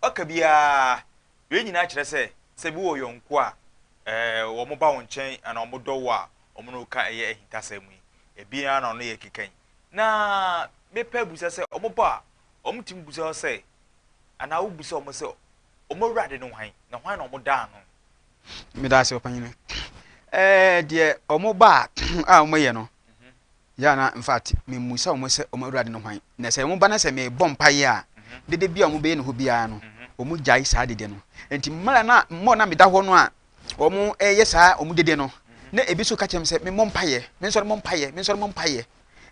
B: Ɔka biara, wei nyinaa kyerɛ sɛ, sɛ bi wɔ yɔnko a, wɔn ba wo nkyɛn anaa wɔn dɔ wo a, wɔn ne wo ka ɛyɛ ahintasɛm yi. Ebi ara na ɔno yɛ keka yi. Na mepɛ abusa sɛ, wɔn ba a, wɔn tumi busa wo sɛ, anaa wo busa wɔn sɛ, wɔn awurade ne hwan, na hwan na wɔn da ano?
A: Meda ase ɔpanyini. Ɛɛ deɛ wɔn ba a wɔn yɛ no, Yɛ a na infact memmisa wɔn sɛ wɔn awurade ne hwan. Na sɛ wɔba na sɛ mebɔ mpaeɛ a, dede bi a wɔbɛyɛ ne hɔ biara no, wɔn gyae saa dede no. Nti mmerɛ na mmɔ na meda hɔ no a wɔn reyɛ saa wɔn dede no, na ebi nso ka kyerɛ me sɛ memmɔ mpaeɛ, mensɔre mmɔ mpaeɛ, mensɔre mmɔ mpaeɛ.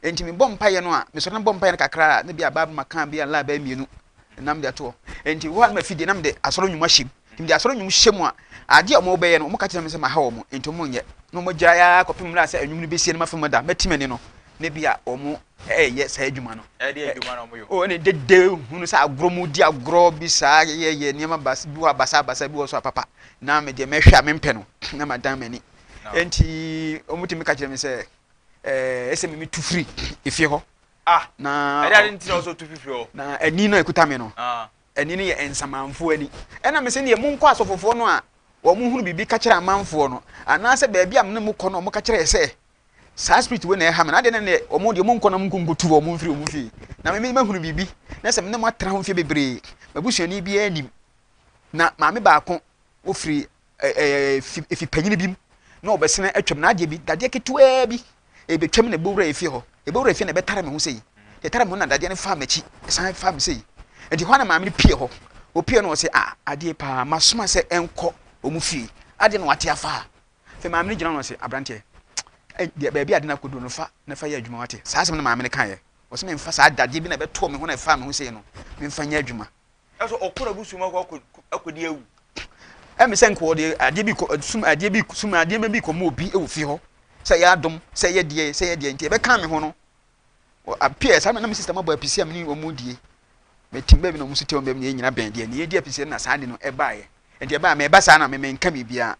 A: Nti mebɔ mpaeɛ no a, mesɔre na mebɔ mpaeɛ no kakra a, na bi a Bible maka bi a line bɛyɛ mmienu na mede ato hɔ. Nti hɔ a na mafi deɛ na mede asɔre nnwom ahyɛ mu. Nti mede asɔre nnwom hyɛ mu a, adeɛ a wɔbɛyɛ no, wɔka kyerɛ me sɛ maha wɔn, nti wɔnyɛ. Na wɔgyae ara kɔpem mmerɛ a sɛ nnwom no bɛsie no mafa mu ada, mɛte m'ani no, na bi a wɔreyɛ saa adwuma no.
B: Ɛdeɛ adwuma na wɔyɛ?
A: Oh, ɛne dede hunu sɛ agorɔ mu di agorɔ bi saa, yɛyɛ nneɛma bas, bi wɔ abasa abasa, bi wɔ so a papa. Na me deɛ mɛhwɛ a mempɛ no, na madan m'ani. Nti wɔtumi ka kyerɛ me sɛ, ɛɛ, ɛsɛ me metu firi efie hɔ.
B: Ah, na ɛde ade nti na ɔsɛ ɔtu fifiri hɔ.
A: Na ani no a ɛkuta me no, ah. ani no yɛ nsamanfoɔ ani. Ɛna me sɛ deɛ monkɔ asɔfofoɔ no a wɔn hunu biribi ka kyerɛ amanfoɔ no, anaasɛ baabi a mene mo kɔ no wɔn ka kyerɛ sɛ saa spirit wei na ɛha me na adeɛ no deɛ wɔn deɛ monkɔ na monkɔ nkɔtu wɔn mfiri wɔn fie. Na me mahunu biribi na sɛ mene mo atena ho mfeɛ bebree, m'abusuani biara nim. Na maame baako ofiri ɛɛ fi efi panyin bi mu na ɔbɛsene atwam na adeɛ bi dadeɛ ketewaa bi ebetwam na ebowura efie hɔ ebowura efie na ɛbɛtare me ho sei ɛtare me ho na dadeɛ no faa m'akyi ɛsan faa me sei nti hɔ na maame no pie hɔ opie no ɔsɛ a adeɛ paa masoma sɛ ɛnkɔ wɔn fie adeɛ na wate afa a fɛ maame no gyina hɔ ɔsɛ aberanteɛ deɛ baabi ade no akɔduro no fa na fa yɛ adwuma wate saa asɛm no maame no kaeɛ ɔsɛ memfa saa dadeɛ bi na ɛbɛtoo me ho na ɛfaa me ho sei no memfa nyɛ adwuma.
B: Ɛsɛ ɔkɔ n'abusua mu akɔ akɔdi awu.
A: Ɛmi sɛ nka ɔde adeɛ bi kɔ sum adeɛ bi sum adeɛ bi kɔ ma obi wɔ fie hɔ sɛ ɛyɛ adom sɛ ɛyɛ deɛ sɛ ɛyɛ deɛ nti ɛbɛka me ho no appear saa na me sister ma bɔ apisi a me ne wɔn die mɛtim baabi na wɔn nso te wɔn baabi na yɛn nyina bɛn deɛ ne yɛdi apisi na saa de no ɛbaeɛ nti ɛbaeɛ mɛba saa na me menka biribiara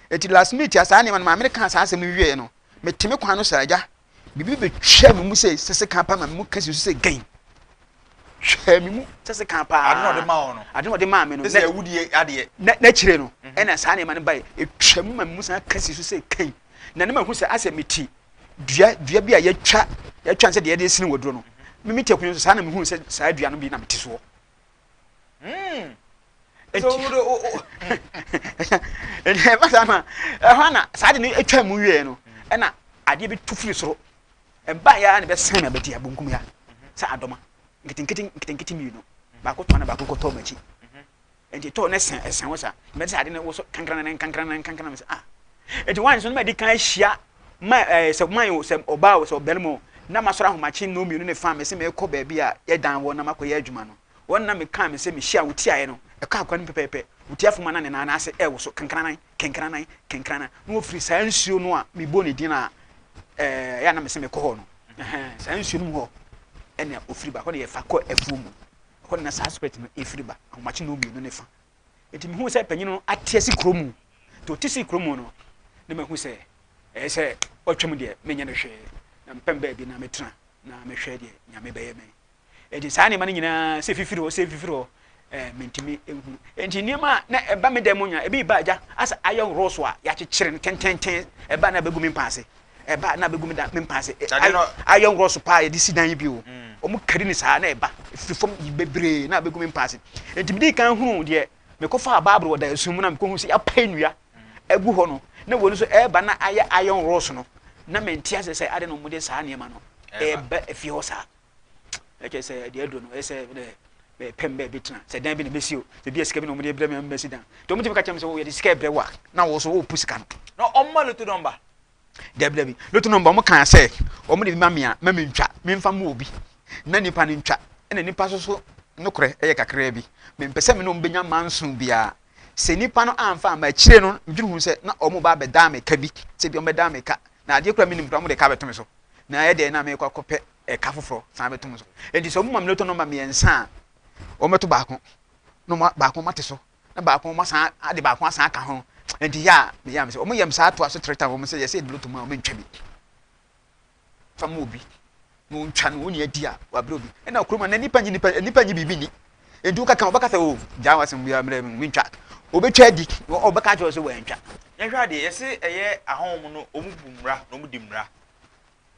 A: Enti last minute a saa nneɛma no maame no kaa saa asɛm no wieɛ no, mete me kwan no saa agya, biribi bɛtwaa me mu sɛ sɛ sekan paa ma me mu ka si so sɛ gɛn. Twaa me mu sɛ sekan paa.
B: Ade na ɔde maa wo no.
A: Ade na ɔde maa me no.
B: Sɛ awudie adeɛ.
A: N'akyire no, mhm. ɛna saa nneɛma no baeɛ. Ɛtwa mu ma me mu san ka si so sɛ kɛn. Na ne mahu sɛ asɛ mete dua dua bi a yɛatwa yɛatwa sɛ deɛ yɛde sini wɔ duro no. Me mete akonnwa so saa na mehu sɛ saa dua no bi na mete soɔ.
B: Hmm.
A: Nti ɛba saa na ɛhɔ na saa de no atwa mu wieɛ no, ɛna adeɛ bi tu firi soro ɛba yɛ a na ɛbɛsɛn me abati abonkum ya sɛ adɔma nketenkete nketenkete mmienu, baako tɔn na baako kɔtɔɔ m'akyi. Nti tɔɔ ne sɛn ɛsɛn wɔ saa mɛte sɛ ade no wɔ so kankran kankran kankran mɛ sɛ ah. Nti wɔn nso no ma di kan ahyia ma ɛɛ sɛ man o, sɛ ɔbaa o, sɛ ɔbarima o, na masɔrɔ ahomakye nnɔn mmienu ne fa mɛ sɛ mɛkɔ baabi a yɛdan wɔ na makɔyɛ adwuma no. Wɔn na mekaa me sɛ mehyia wo tiaeɛ no, ɛkɔ akwan no mu pɛpɛɛpɛ, wo tiafo ma na ne nan ase ɛrewoso kankranan, kankranan, kankranan, na wɔfiri saa nsuo no a mebɔɔ ne din a ɛɛ ɛyɛ a na mese mekɔ hɔ no, ɛhɛn, saa nsuo no mu hɔ ɛna ɔfiri ba, hɔ na yɛfa kɔ afuo mu, ɛhɔ na saa spirit no ɛfiri ba, ahomakye nnɔn mmienu ne fa. Enti mehuu sɛ panyin no ate asi kuro mu, nti ɔte sii kuro mu no, na mahu sɛ ɛyɛ sɛ ɔtwam deɛ menyɛ no hwee, na mepɛm baabi na metena na mehwɛ deɛ Nyame bɛyɛ me. Enti saa nneɛma no nyinaa sɛ fifiri hɔ sɛ fifiri hɔ ɛɛ mentumi nhunu. Enti nneɛma a na ɛba me dan mu nyinaa ebi ba agya asɛ ayɛ rɔɔso a yɛakyekyere no tententen, ɛba na ɛbɛgu me mpa ase, ɛba na ɛbɛgu me da me mpa ase. Ayɛ rɔɔso paa yɛde si dan yi bi o. Wɔn kari no saa na ɛba firi fam bebree na ɛbɛgu me mpa ase. Enti medi kan hunu deɛ mekɔfaa Bible wɔ daeɛso mu na mekɔhu sɛ yɛapae nnua agu hɔ no na wɔn nso ɛreba na ayɛ iron rods no na mente ase sɛ ade na wɔde saa nneɛma no ɛreba efie hɔ saa. Ɛkyɛ sɛ deɛ aduro no ɛyɛ sɛ dɛ bɛpɛm baabi tena sɛ dan bi na mɛsi o, sɛ bi a sika bi na wɔde brɛ me a mɛsi dan, nti wɔn tumi ka kyerɛ me sɛ wɔde sika ɛbrɛ wo a na wɔn so wɔrepu sika no.
B: Na wɔn ma loto nɔmba?
A: Dabi dabi, loto nɔmba wɔn kaa sɛ wɔn de bi ma me a ma me ntwa me nfa ma obi na nipa no ntwa, ɛna nipa nso so nokorɛ ɛyɛ kakraa bi, me mpɛ sɛ me ne wɔn bɛnya manso biara, sɛ nipa no amfa amma akyire no medwene ho sɛ na wɔn ba abɛdaa me ka bi, sɛ bi wɔn bɛdaa me ka na adeɛ kura me nim kura wɔn de ka abɛto me so na ayɛ dɛn na mekɔ akɔpɛ ɛka foforɔ san bɛto mu so. Enti sɛ wɔma me lotto nɔmba mmiɛnsa a, wɔbɛto baako na wɔn baako wɔate so na baako wɔasan ade baako asan aka ho. Enti yɛ a meyɛ a mesɛ wɔyɛ me saa toa so three times wɔn sɛ yɛsɛ yɛde lotto mu a wɔntwa bi fa ma obi na wɔntwa no wɔn adi a wɔabrɛ obi. Ɛna kurom a na nipa nyi nipa nipa nyi biribi ni. Enti wokaka wɔbɛka sɛ o oh, gyaa w'asɛm biara mmerɛ mentwa. Wɔbɛtwa adi wɔbɛka akyerɛ sɛ wɔantwa.
B: Yɛhwɛ adeɛ yɛse ɛyɛ ahɔhom no wɔn bu mmara na wɔn di mmara.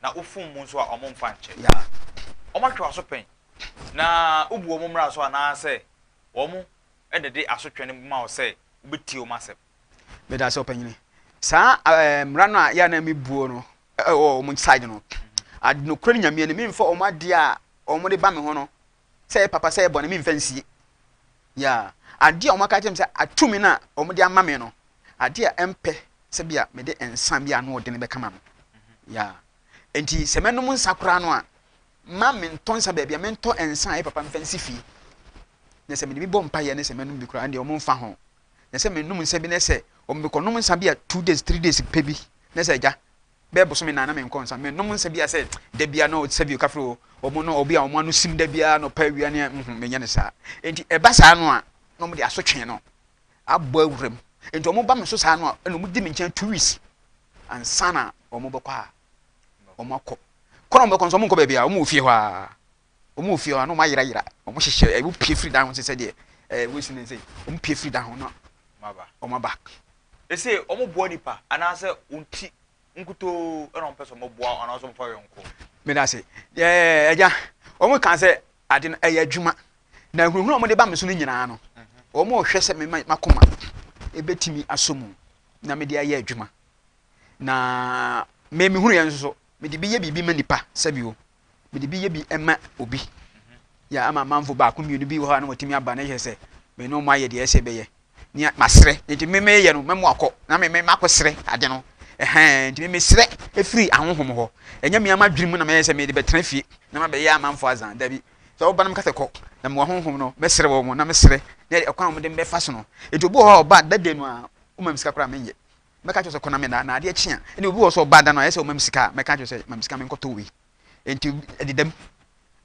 B: na wofom mu nso a wɔmfa nkyɛ. Wɔatwe w'aso pɛn, na wobu wɔn mmara so anaasɛ wɔn na ɛde asotwe no ma wo sɛ wobɛtie wɔn asɛm?
A: Meda ase ɔpanyini. Saa eh, mmara no a yɛ a na mebuo no ɛwɔ wɔn side no, ade nokorɛ no Nyame anim, memfa wɔn adeɛ a wɔn de ba me ho no, sɛ ɛyɛ papa sɛ ɛyɛ bɔne, memfa nsie. Yeah. Adeɛ a wɔn aka akyerɛ me sɛ atumi no a wɔn de ama me no, Adeɛ a ɛmpɛ sɛ bi a mede nsa bi a ano ɔdene bɛka ma no. Yeah. Enti sɛ mɛnom nsa koraa no a, ma mentɔ nsa baabi a mentɔ nsa a ɛyɛ papa mfa nsi fie. Na sɛ mede bi bɔ mpaeɛ ne sɛ mɛnom bi koraa deɛ wɔn mfa ho. Na sɛ menom nsa bi na sɛ wɔn mekɔnom nsa bi a 2 days 3 days pɛ bi na sɛ agya bɛyɛ bosome nan na menkɔ nsa menom nsa bi a sɛ da bia na sɛ bi kafiri o wɔn no obi a wɔn ano sim da bia na ɔpɛ awia ne menyɛ ne saa. Enti ɛba saa no a na wɔn de asotwe no abɔ awura mu. Nti wɔn ba me so saa no a, ɛna wɔn di me nkyɛn 2 weeks ansa na wɔn bɛkɔ a wɔn akɔ. Kɔ na wɔn bɛkɔ nso wɔn nkɔ baabi a, wɔn wɔ fie hɔ a. Wɔn wɔ fie hɔ a na wɔn ayerayera. Wɔn hyehyɛ ɛwɔ pie firi dan ho sɛ sɛdeɛ ɛɛ wɔsi ne nse. Wɔn pie firi dan ho na wɔn aba.
B: Ese wɔn boa nipa anaasɛ wɔn ti nkutoo ɛna wɔn pɛ sɛ wɔn boa anaasɛ wɔn fa yɔnko.
A: Meda ase. Ɛɛ ɛgya, wɔn kan sɛ ade no ɛyɛ adwuma. Na ahunahuna a wɔde ba me so no nyinaa no, wɔrehwɛ sɛ me m'akoma ebetumi asɔ mu na mede ayɛ adwuma. Na me mehunu yɛn nso so, mede bi yɛ biribi ma nipa sɛbi o, mede bi yɛ bi ma obi. Yɛ ama amanfo baako mmienu bi wɔ hɔ a na wɔtumi aba na yɛ sɛ me ne wɔn ayɛ deɛ ɛsɛ bɛyɛ. Nea masrɛ nti me meyɛ no mɛmo akɔ na me me makɔsrɛ ade no. Ɛhɛn nti me mesrɛ efiri ahonhom hɔ. Ɛnyɛ me ama adwene mu na mɛyɛ sɛ mede bɛtena fie na mabɛyɛ amanfo azan. Dabi. Sɛ woba na meka sɛ kɔ, na mewɔ honhom no, mɛsrɛ wɔn na mesrɛ na ɛkwan a wɔde me bɛfa so no. Enti obi wɔ hɔ a ɔba da day no a, woma me sika koraa a menyɛ. Mɛka akyerɛ wo sɛ kɔ na meda, na adeɛ kye a, ɛnna obi wɔ hɔ sɛ ɔba da no a, ɛyɛ sɛ ɔma me sika a, mɛka akyerɛ wo sɛ ma me sika menkɔtɔ wei. Enti ɛdeda mu.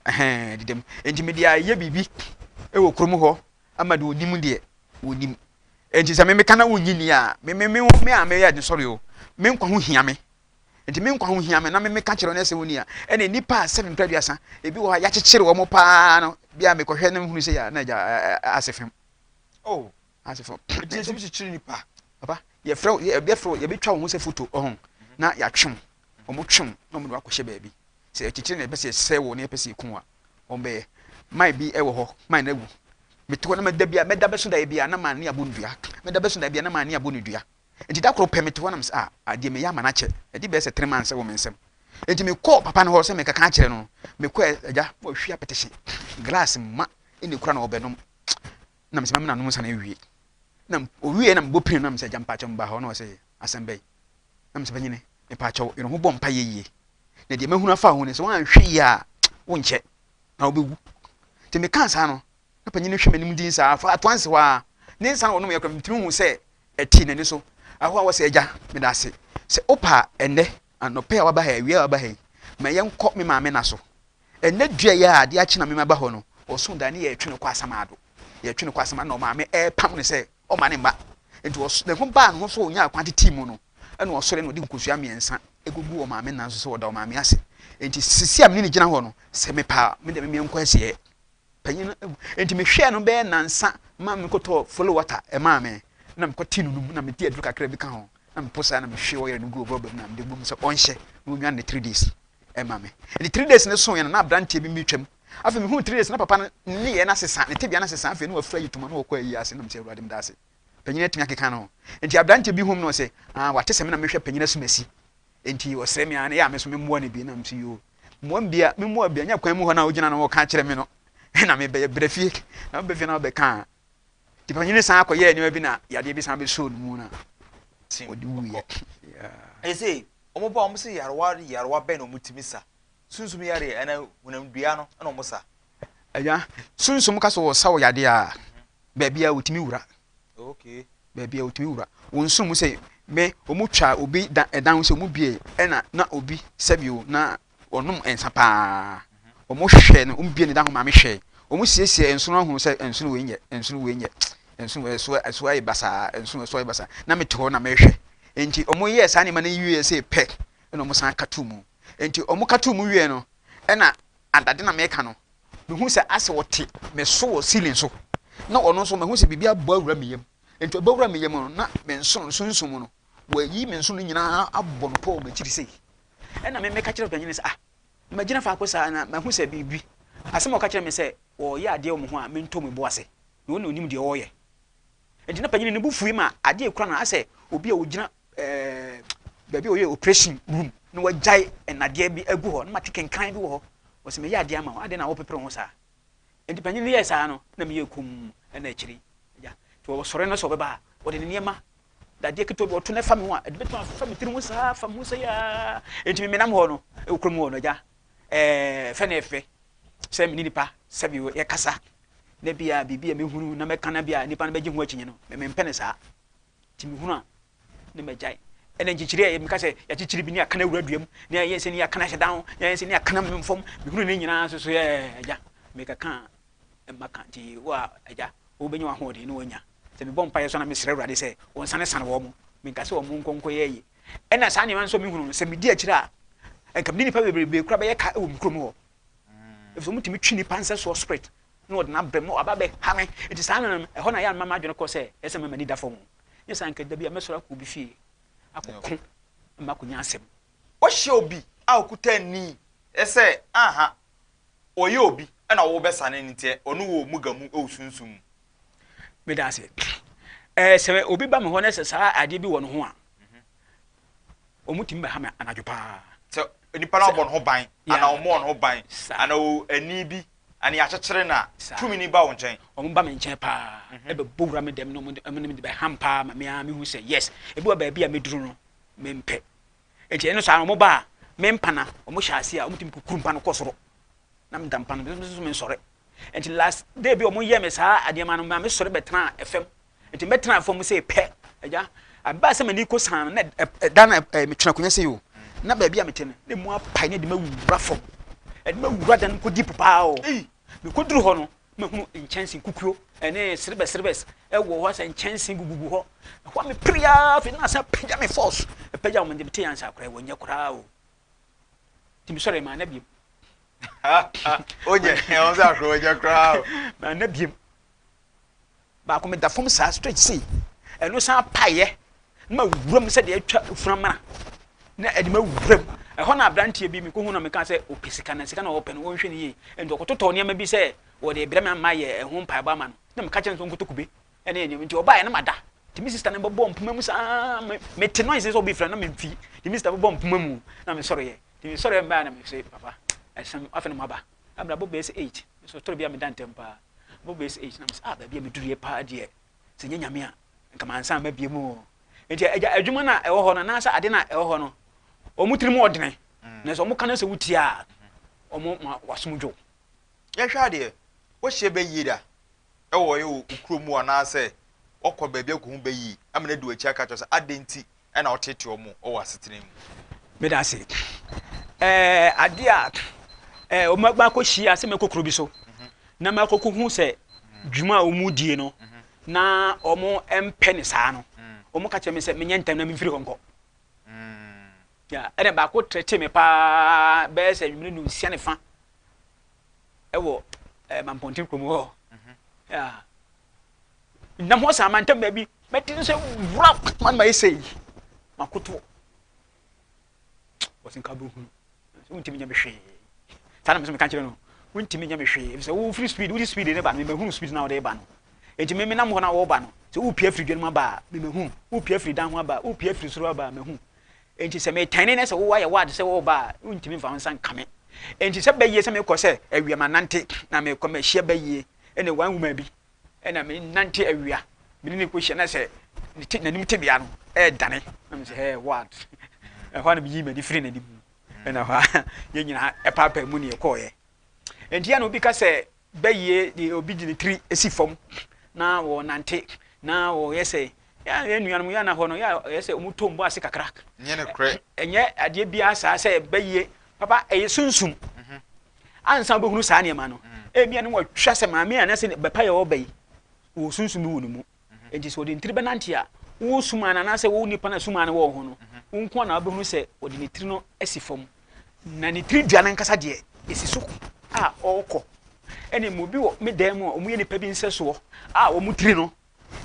A: Ɛhɛn, ɛdeda mu. Enti mede ayɛ biribi wɔ kurom hɔ ama deɛ ɔnim deɛ, ɔnim. Enti sɛ me meka na wonnye nni a, me me me me a meyɛ ade sɔre o, me nkwa ho hia me. Nti me nkwa ho hia me na me meka kyerɛ wo na sɛ wonni a, ɛne nnipa a sɛbe mprɛ aduasa, ebi wɔ hɔ a yɛakyekyere wɔn paa no, bi a mekɔhwɛ na mehunu sɛ yɛ a na agya ase fam.
B: Oh,
A: ase fam.
B: Nti yɛtumi kyekyere nipa.
A: Papa, yɛfrɛ wo, yɛbɛfrɛ wo, yɛbɛtwa wo ho sɛ foto, ɔho, na yɛatwe wo, wɔn twe wo na wɔn de wo akɔhyɛ baabi. Sɛ yɛkyekyere na yɛpɛ sɛ yɛsɛe wo na yɛpɛ sɛ yɛku wo a, wɔn bɛyɛ. Man bi wɔ hɔ, man no awu. Mete hɔ na meda bi a mɛda bɛso daeɛ bi a na maane abɔ no dua. Mɛda bɛso daeɛ bi a na maane abɔ no dua. Nti da koro pɛ mete hɔ na mesɛ ah adeɛ meyɛ ama no akyɛ. Ɛdi bɛyɛ sɛ 3 months wɔ me nsam. Nti mekɔɔ papa no hɔ sɛ mekaka akyerɛ no. Mekɔɛ agya na wahwie apɛtɛhye glass ma ɛna ekura na ɔbɛnom. Na mesɛ mame nanom nsa na awie. Na owie na mebɔ pini no na mesɛ agya mpakyɛw meba hɔ na ɔsɛ asɛm bɛyi. Na mesɛ panyini mepakyɛw yere ho bɔ mpa yɛ yie. Na deɛ mahunu afa ho ne sɛ woanhwɛ yie a wonkyɛ na wobɛwu. Nti mekaa saa no na panyin no hwɛ m'anim din saa fa ato anse hɔ ara. Ne nsa na ɔnom yɛ koraa metumi hu sɛ ɛte n'ani so. Ɛhɔ a wɔsɛ agya meda ase sɛ wopɛ a ɛnnɛ anɔpa a waba ha yi awia a waba ha yi ma yɛnkɔ me maame na so. Ɛnnɛ dua yi a adeɛ akye na mema ba hɔ no ɔso da ne yɛretwe no kɔ asamado. Yɛretwe no kɔ asamado na ɔmaame ɛrepam no sɛ ɔma ne mma. Nti ɔs ne ho baa ne ho so ɔnyaa kwan tetee mu no ɛna ɔsɔre na ɔde nkosua mmiɛnsa egugu ɔmaame nan so sɛ ɔda ɔmaame ase. Nti sisi a me ne no gyina hɔ no sɛ mepɛ a me deɛ me menkɔ asieɛ. Panyin no awu. Enti mehwɛɛ no bɛyɛ nnansa ma mekɔtɔɔ follow water ɛmaa me na mekɔtee no num na mede aduru kakra bi ka ho na meposae na mehwie ɔyere no guu rɔba mu na mede guu mu sɛ ɔnhyɛ na ɔnwan no 3 days ɛma me. Enti 3 days no soeɛ no na aberanteɛ bi metwam. Afei mehuu 3 days na papa no ne nneyɛɛ no asesa, ne tebea no asesa. Afei na wafura ayitoma na ɔkɔ ayi ase na mesɛ Awurade meda ase. Panyin atumi akeka ne ho. Enti aberanteɛ bi hum no ɔsɛ ah wate sɛ me na mehwɛ panyin asumasi. Enti ɔsrɛ me ara na ɛyɛ a me nso memmoa no bi na mese yoo mmoa me bi a memmoa bi a nyɛ kwan mu hɔ na wogyina na wɔka kyerɛ me no na mebɛyɛ brɛ fie na wobɛ fie na wobɛka a nti panyin no san akɔyɛɛ nneɛma bi na yadeɛ bi san bɛsoo no mu na ɔde wuiɛ.
B: Ɛsɛ wɔn ba wɔn sɛ yarewa yarewa bɛn na wɔn tumi sa sunsum yareɛ ɛna honamdua no ɛna wɔn sa.
A: Ɛya sunsum ka so wɔ sa wɔ yadeɛ a baabi a wɔtumi wura.
B: Okay.
A: Baabi a otumi wura. Wo nsono mu sɛ me wɔn twa obi da ɛdan ho sɛ wɔn bie ɛna na obi sɛbi o na ɔnom nsa paa. Wɔn hwɛ no wɔn bie ne dan ho maame hwɛ. Wɔn siesie nsono ahunu sɛ nsono wei nyɛ nsono wei nyɛ nsono wei ɛso ɛso ayɛ basaa nsono ɛso ayɛ basaa na me te hɔ na mehwɛ. Nti wɔn yɛ saa nneɛma no wie sɛ pɛ ɛna wɔn san kato mu. Nti wɔn kato mu wie no ɛna adade na meka no mehu sɛ asɛ ɔte me so wɔ ceiling so na ɔno nso mehu sɛ biribi abɔ awura me yam nti ɔbɔ awura me yam no na me nsono no sunsum no wɔayi me nsono nyinaa abɔ no pɔw m'akyiri sei ɛna me meka kyerɛ panyin sɛ ah magyina faako saa na mahu sɛ biribi asɛm a ɔka kyerɛ me sɛ wɔyɛ adeɛ wɔ me ho a mentɔ me bo ase na ɔna onim deɛ ɔreyɛ nti na panyin no bo fui ma adeɛ ekura no asɛ obi a ogyina ɛɛ baabi a wɔyɛ operation room na wɔagyae nnadeɛ bi agu hɔ na mate kenkan bi wɔ hɔ wɔsɛ meyɛ adeɛ ama wo adeɛ na wopepere ho saa nti panyin no yɛɛ saa no na meyɛ kum ɛna akyiri agya nti wɔsɔre no sɛ ɔbɛba a wɔde ne nneɛma dadeɛ ketewa bi ɔto no fa me ho a ɛde bɛtumi afa me tiri ho saa fa me ho sɛ yaa nti memenam hɔ no ɛwɔ kurom hɔ no agya ɛɛ fɛ na ɛfɛ sɛ me ne nipa sɛbi yɛkasa na bia biribi a mehunu na mɛka na bia nipa no bɛgye ho akyinnye no mempɛ ne saa nti mehunu a na magyae ɛna nkyekyere a meka sɛ yɛakyekyere bi ne akana awura dua mu ne ayɛ sɛ ne akana hyɛ dan ho ne ayɛ sɛ ne akana mem fam mehunu ne nyinaa nso so yɛ agya mekaka mma ka nti wo a agya wobɛnya w'ahoɔden ne wanya sɛ mebɔ mpaeɛ so na mesrɛ Awurade sɛ wɔnsane sane wɔ mo menka sɛ wɔn nkɔnkɔ yɛ ayi ɛna saa nneɛma nso mehunu no sɛ medi akyire a nka mene nipa bebrebe kora bɛyɛ ka wɔ me kurom hɔ ɛfisɛ wɔtumi twe nipa nsɛsoɔ spirit na wɔde no abrɛ mu na waba abɛha me nti saa no ɛhɔ na yɛ anoma m'adwene kɔ sɛ ɛsɛ mma m'ani da fam nyɛ saa nka da bi a mɛsɔre akɔ obi fie akɔko ma akɔnya asɛm.
B: Wohyia obi a okuta ani sɛ aha ɔyɛ obi ɛna wobɛsane no nti ɔno wɔ muga mu wɔ sunsum mu.
A: Meda ase. Ɛɛ sɛ obi ba me hɔ na sɛ saa adeɛ bi wɔ ne ho a, wɔn tumi bɛha me anadwo paa.
B: Sɛ nipa no abɔ ne ho ban anaa ɔmmɔɔ ne ho ban anaa ɔwɔ ani bi anaa yɛakyekyere no a, tumi no ba wo nkyɛn.
A: Wɔn ba me nkyɛn paa, ɛbɛbɔ wura me dɛm na wɔn ne me bɛham paa ma me ara mehu sɛ yes, ebi wɔ baabi a meduru no mempɛ. Nti ɛno saa no wɔn ba a, me mpa na wɔn hyɛ ase a wɔn tumi kukuru mpa no kɔ soro na meda mpa no me nso mensɔre. Nti last day bi wɔn yɛ me saa adeɛ ma no ma me sɔre bɛtena fam. Nti mɛtena fam sɛ pɛ agya abaa sɛ m'ani kɔ san no na ɛda na metwena akonnwa sɛ o na baabi a mete no na emu apae na ɛde mawura fam ɛde mawura dan kɔ deep paa o mekɔduru hɔ no mahunu nkyɛnse kukuo ɛne serebɛs serebɛs ɛwɔ hɔ sɛ nkyɛnse gugugu hɔ ɛhɔ a mepere ara afei na asan apagya me force ɛpagya wɔn de mete yansa koraa wɔnyɛ koraa o nti mesɔre maa na biem
B: onyɛ ɛwɔn sɛ akora wɔnyɛ koraa o
A: maa na biem Baako meda fam saa straight sei. Ɛno san paeɛ na ma wura mu sɛdeɛ atwa funu amena na ɛde ma wura mu. Ɛhɔ na aberanteɛ bi mekɔhu na meka sɛ ɔpɛ sika na sika na ɔpɛ no ɔnhwɛ no yie. Nti ɔkɔtotɔ nneɛma bi sɛ wɔde brɛ me ama yɛ ɛho mpaebɔ ama no. Na meka kyerɛ no sɛ ɔnkɔtɔ kube ɛne nneɛma. Nti ɔbaeɛ na mada. Nti me sister no bɛbɔ mpoma mu saa, mete noise sɛ ɔbi frɛ na memfi. Nti me sister bɛbɔ mpoma mu na mesɔreɛ. Nti mesɔreɛ mbaeɛ na mese, "Papa, ɛsɛm afei na maba." Abra bɔ bɛyɛ sɛ 8. So tɔrɔ bi a meda ntɛm paa. Bɔ bɛyɛ sɛ 8 na mese, "Ah, baabi a meduruiɛ paa deɛ, sɛ nyɛ Nyame a, nka mansan ma bie mu o." Nti agya, adwuma no a ɛwɔ hɔ no anaasɛ ade no a ɛwɔ hɔ no, wɔn tirim ɔdene. Na sɛ wɔn ka no sɛ wotie a, wɔn ma wasom dwo.
B: Yɛhwɛ adeɛ, woahyia bɛyie da ɛwɔ ɛyɛ wo kurom mu anaasɛ wɔkɔ baabi akɔhu bɛyie ama no adi w'akyi aka kyerɛ sɛ adɛn nti ɛna wotete wɔn wɔ asetena mu?
A: Meda ase. Adeɛ a wɔn akɔhyia sɛ mɛkɔ kuro bi so na makɔkɔhu sɛ dwuma a wɔn die no na wɔn mpɛ ne saa no, wɔn ka kyerɛ me sɛ menyɛ ntɛm na memfiri hɔ nkɔ. Ya, ɛna baako trɛte me paa bɛyɛ sɛ nwumere nu nsia ne fa ɛwɔ Mampɔnten kurom hɔ. Ya, nam hɔ saa mantam baabi mɛte sɛ wura man ma yɛ sɛ yi makoto wɔsi nka bɛhunu sɛ wontumi nyɛ me hwee. Saa na mesɛ meka kyerɛ no, wontumi nyɛ me hwee efisɛ wofiri speed, wode speed ne ba no, memahunu speed na wode ba no. Enti me menam hɔ na wɔba no, sɛ wopia firi dwa no mu aba a, memahu, wopia firi dan ho aba a, wopia firi soro aba a, mahu. Enti sɛ metɛne ne sɛ wowɔ ayɛ wade sɛ wɔba a, wontumi mfa wo nsa nka me. Enti sɛ bɛyie sɛ mekɔ sɛ awia manante na mekɔ mahyia bɛyie ɛne one woman bi ɛna menante awia mene ne kɔhyia na sɛ n'anim tebea no ɛɛdane na mesɛ, "Hey, what?" Ɛhɔ a na meyii m'ani firi n'anim ɛna hɔ a yɛn nyinaa ɛpaapaa mu ne yɛkɔɔyɛ. Enti yɛ na obi ka sɛ bɛyie deɛ, obi de ne tiri si fam na wɔnante na wɔyɛ sɛ yɛn nuanom yɛn na hɔ no yɛ sɛ wɔn tom bɔ ase kakra.
B: Nyɛ ne korɛ.
A: Ɛnyɛ adeɛ biara saa sɛ bɛyie papa ɛyɛ sunsum. Ansa wobɛhunu saa nneɛma no, ebia ne wɔtwa sɛ maame a nasɛ bɛpa yɛ ɔba yi wɔ sunsum bi wɔ ne mu. Enti sɛ ɔde ntiri bɛnante a, wo suma no anaasɛ wo nipa no suma no wɔ ho no, wo nko na wobɛhunu sɛ ɔde ne tiri no asi fam. Na ne tiri dua no ankasa deɛ, ɛsi so a ɔrekɔ. Ɛne mu obi wɔ me dan mu a wɔyɛ nipa bi nsɛsoɔ a wɔn tiri no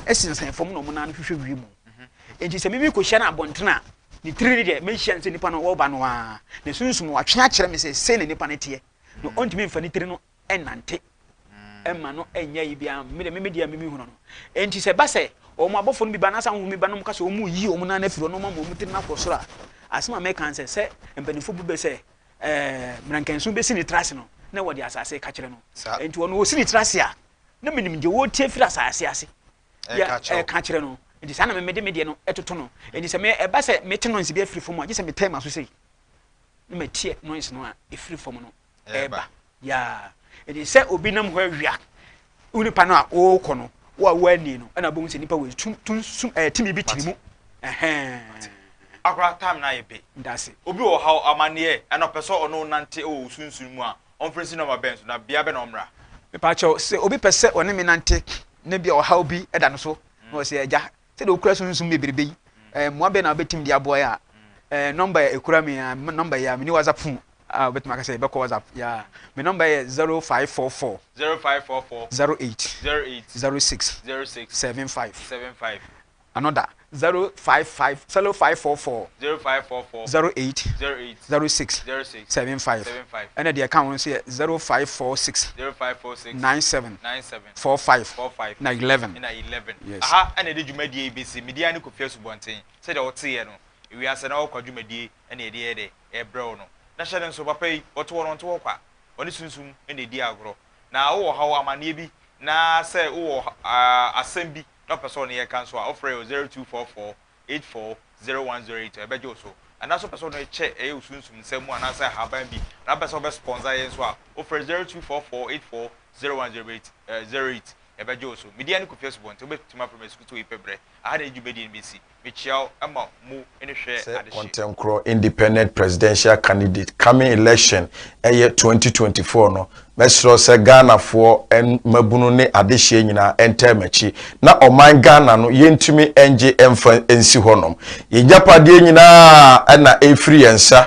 A: sensɛn fam na wɔn nan no hwehwɛ wiem. Enti sɛ mimi kɔhyia no abɔntene a, ne tiri no deɛ mɛhyia no sɛ nipa no wɔreba no ara. Na sunsum no watwe akyerɛ me sɛ sei na nipa no teɛ. Na ɔntumi mfa ne tiri no nnante mma no nyɛ yi biara. Me deɛ me deɛ mimi hunu no. Enti sɛ ɛba sɛ wɔn abɔfo no bi ba anaasɛ ahonhom bi ba na wɔka sɛ wɔreyi wɔn nan afiri hɔ na wɔama wɔn tiri no akɔ soro a, asɛm a mɛka ne sɛ, sɛ mpanimfoɔ bu bɛ sɛ ɛɛ mmerɛnkɛnson bɛsi ne tiri ase no, na wɔde asase reka kyerɛ no. Enti ɔno ɔsi ne tiri ase a, na menim deɛ wɔretie firi asase ase ɛka kyerɛ no. Nti saa na mede me deɛ no ɛtoto no. Nti sɛ me ɛba sɛ mete noise bi afiri fam a, gye sɛ metɛn m'aso sei na matie noise no a ɛfiri fam no ɛba. Yaa, nti sɛ obi nam hɔ awia, wo nipa no a wɔrekɔ no, wo a woani no, ɛna wobɛhu sɛ nipa wei tum tum sum ɛɛ tumi bi te ne mu. Ɛhɛn.
B: Akora time na ayɛ pɛ.
A: Ndase.
B: Obi wɔ haw amanneɛ ɛna ɔpɛ sɛ ɔne wo nante wɔ wo sunsum mu a, ɔmfrɛ nsi nɔma bɛn so na bea bɛn na ɔmmra?
A: Mepaakyɛw, sɛ obi pɛ sɛ ɔne me nante na bi a ɔhaw bi da no so na ɔsɛ, "Agya, sɛdeɛ wokura sunsum bebrebe yi, mmoa bɛn na wobɛtumi de aboa yɛ?" a, nɔmba a ɛkura me a, nɔmba yi a, menni WhatsApp phone a wobɛtumi aka sɛ yɛbɛkɔ WhatsApp, yeah. Me nɔmba yɛ 0544
B: 0544
A: 08
B: 08
A: 06
B: 06
A: 75.
B: 75.
A: Another 055 0544
B: 0544
A: 08
B: 08
A: 06
B: 06
A: 75.
B: 75.
A: Ɛna deɛ ɛka ho nso yɛ 0546
B: 0546
A: 97
B: 97
A: 45
B: 45
A: na 11.
B: Na 11.
A: Yes.
B: Aha ɛna ɛde dwumadie yi bɛsi. Media ne Kofi Asubɔnten, sɛdeɛ woteeɛ no, ewiase na wɔkɔ dwumadie ɛna yɛde yɛ dɛ ɛbrɛ wo no. Na hyɛ no nso, papa yi ɔte hɔ no, ɔnte hɔ kwa, ɔne sunsum ɛna ɛdi agorɔ. Na wowɔ haw amanneɛ bi na sɛ wowɔ asɛm bi na ɔpɛ sɛ ɔne yɛ ka nso a, wofrɛ yɛ 0244 84 0108 a, ɛbɛgye wo so. Anaasɛ wopɛ sɛ ɔne kyɛ ɛyɛ wo sunsum nsɛm mu anaasɛ ahaban bi na wopɛ sɛ wobɛ sponsor yɛ nso a, wofrɛ 0244 84 0108 08, ɛbɛgye wo so. Media ne Kofi Asubɔnten, wobɛtumi afrɛ me Asukutu yi pɛ berɛ. Aha na dwumadie no bɛsi. Mekyia wo ma mu ne hwɛ
C: sɛ
B: adehye.
C: Kɔntɛnkorɔ independent presidential candidate coming election ɛyɛ 2024 no, mɛsrɛ sɛ Ghanafoɔ mmabunu ne adehyeɛ nyinaa ɛntɛɛ m'akyi na ɔman Ghana no yɛntumi ngye ɛmfa nsi hɔnom. Yɛn gyapadeɛ nyinaa ɛna ɛfiri yɛn nsa.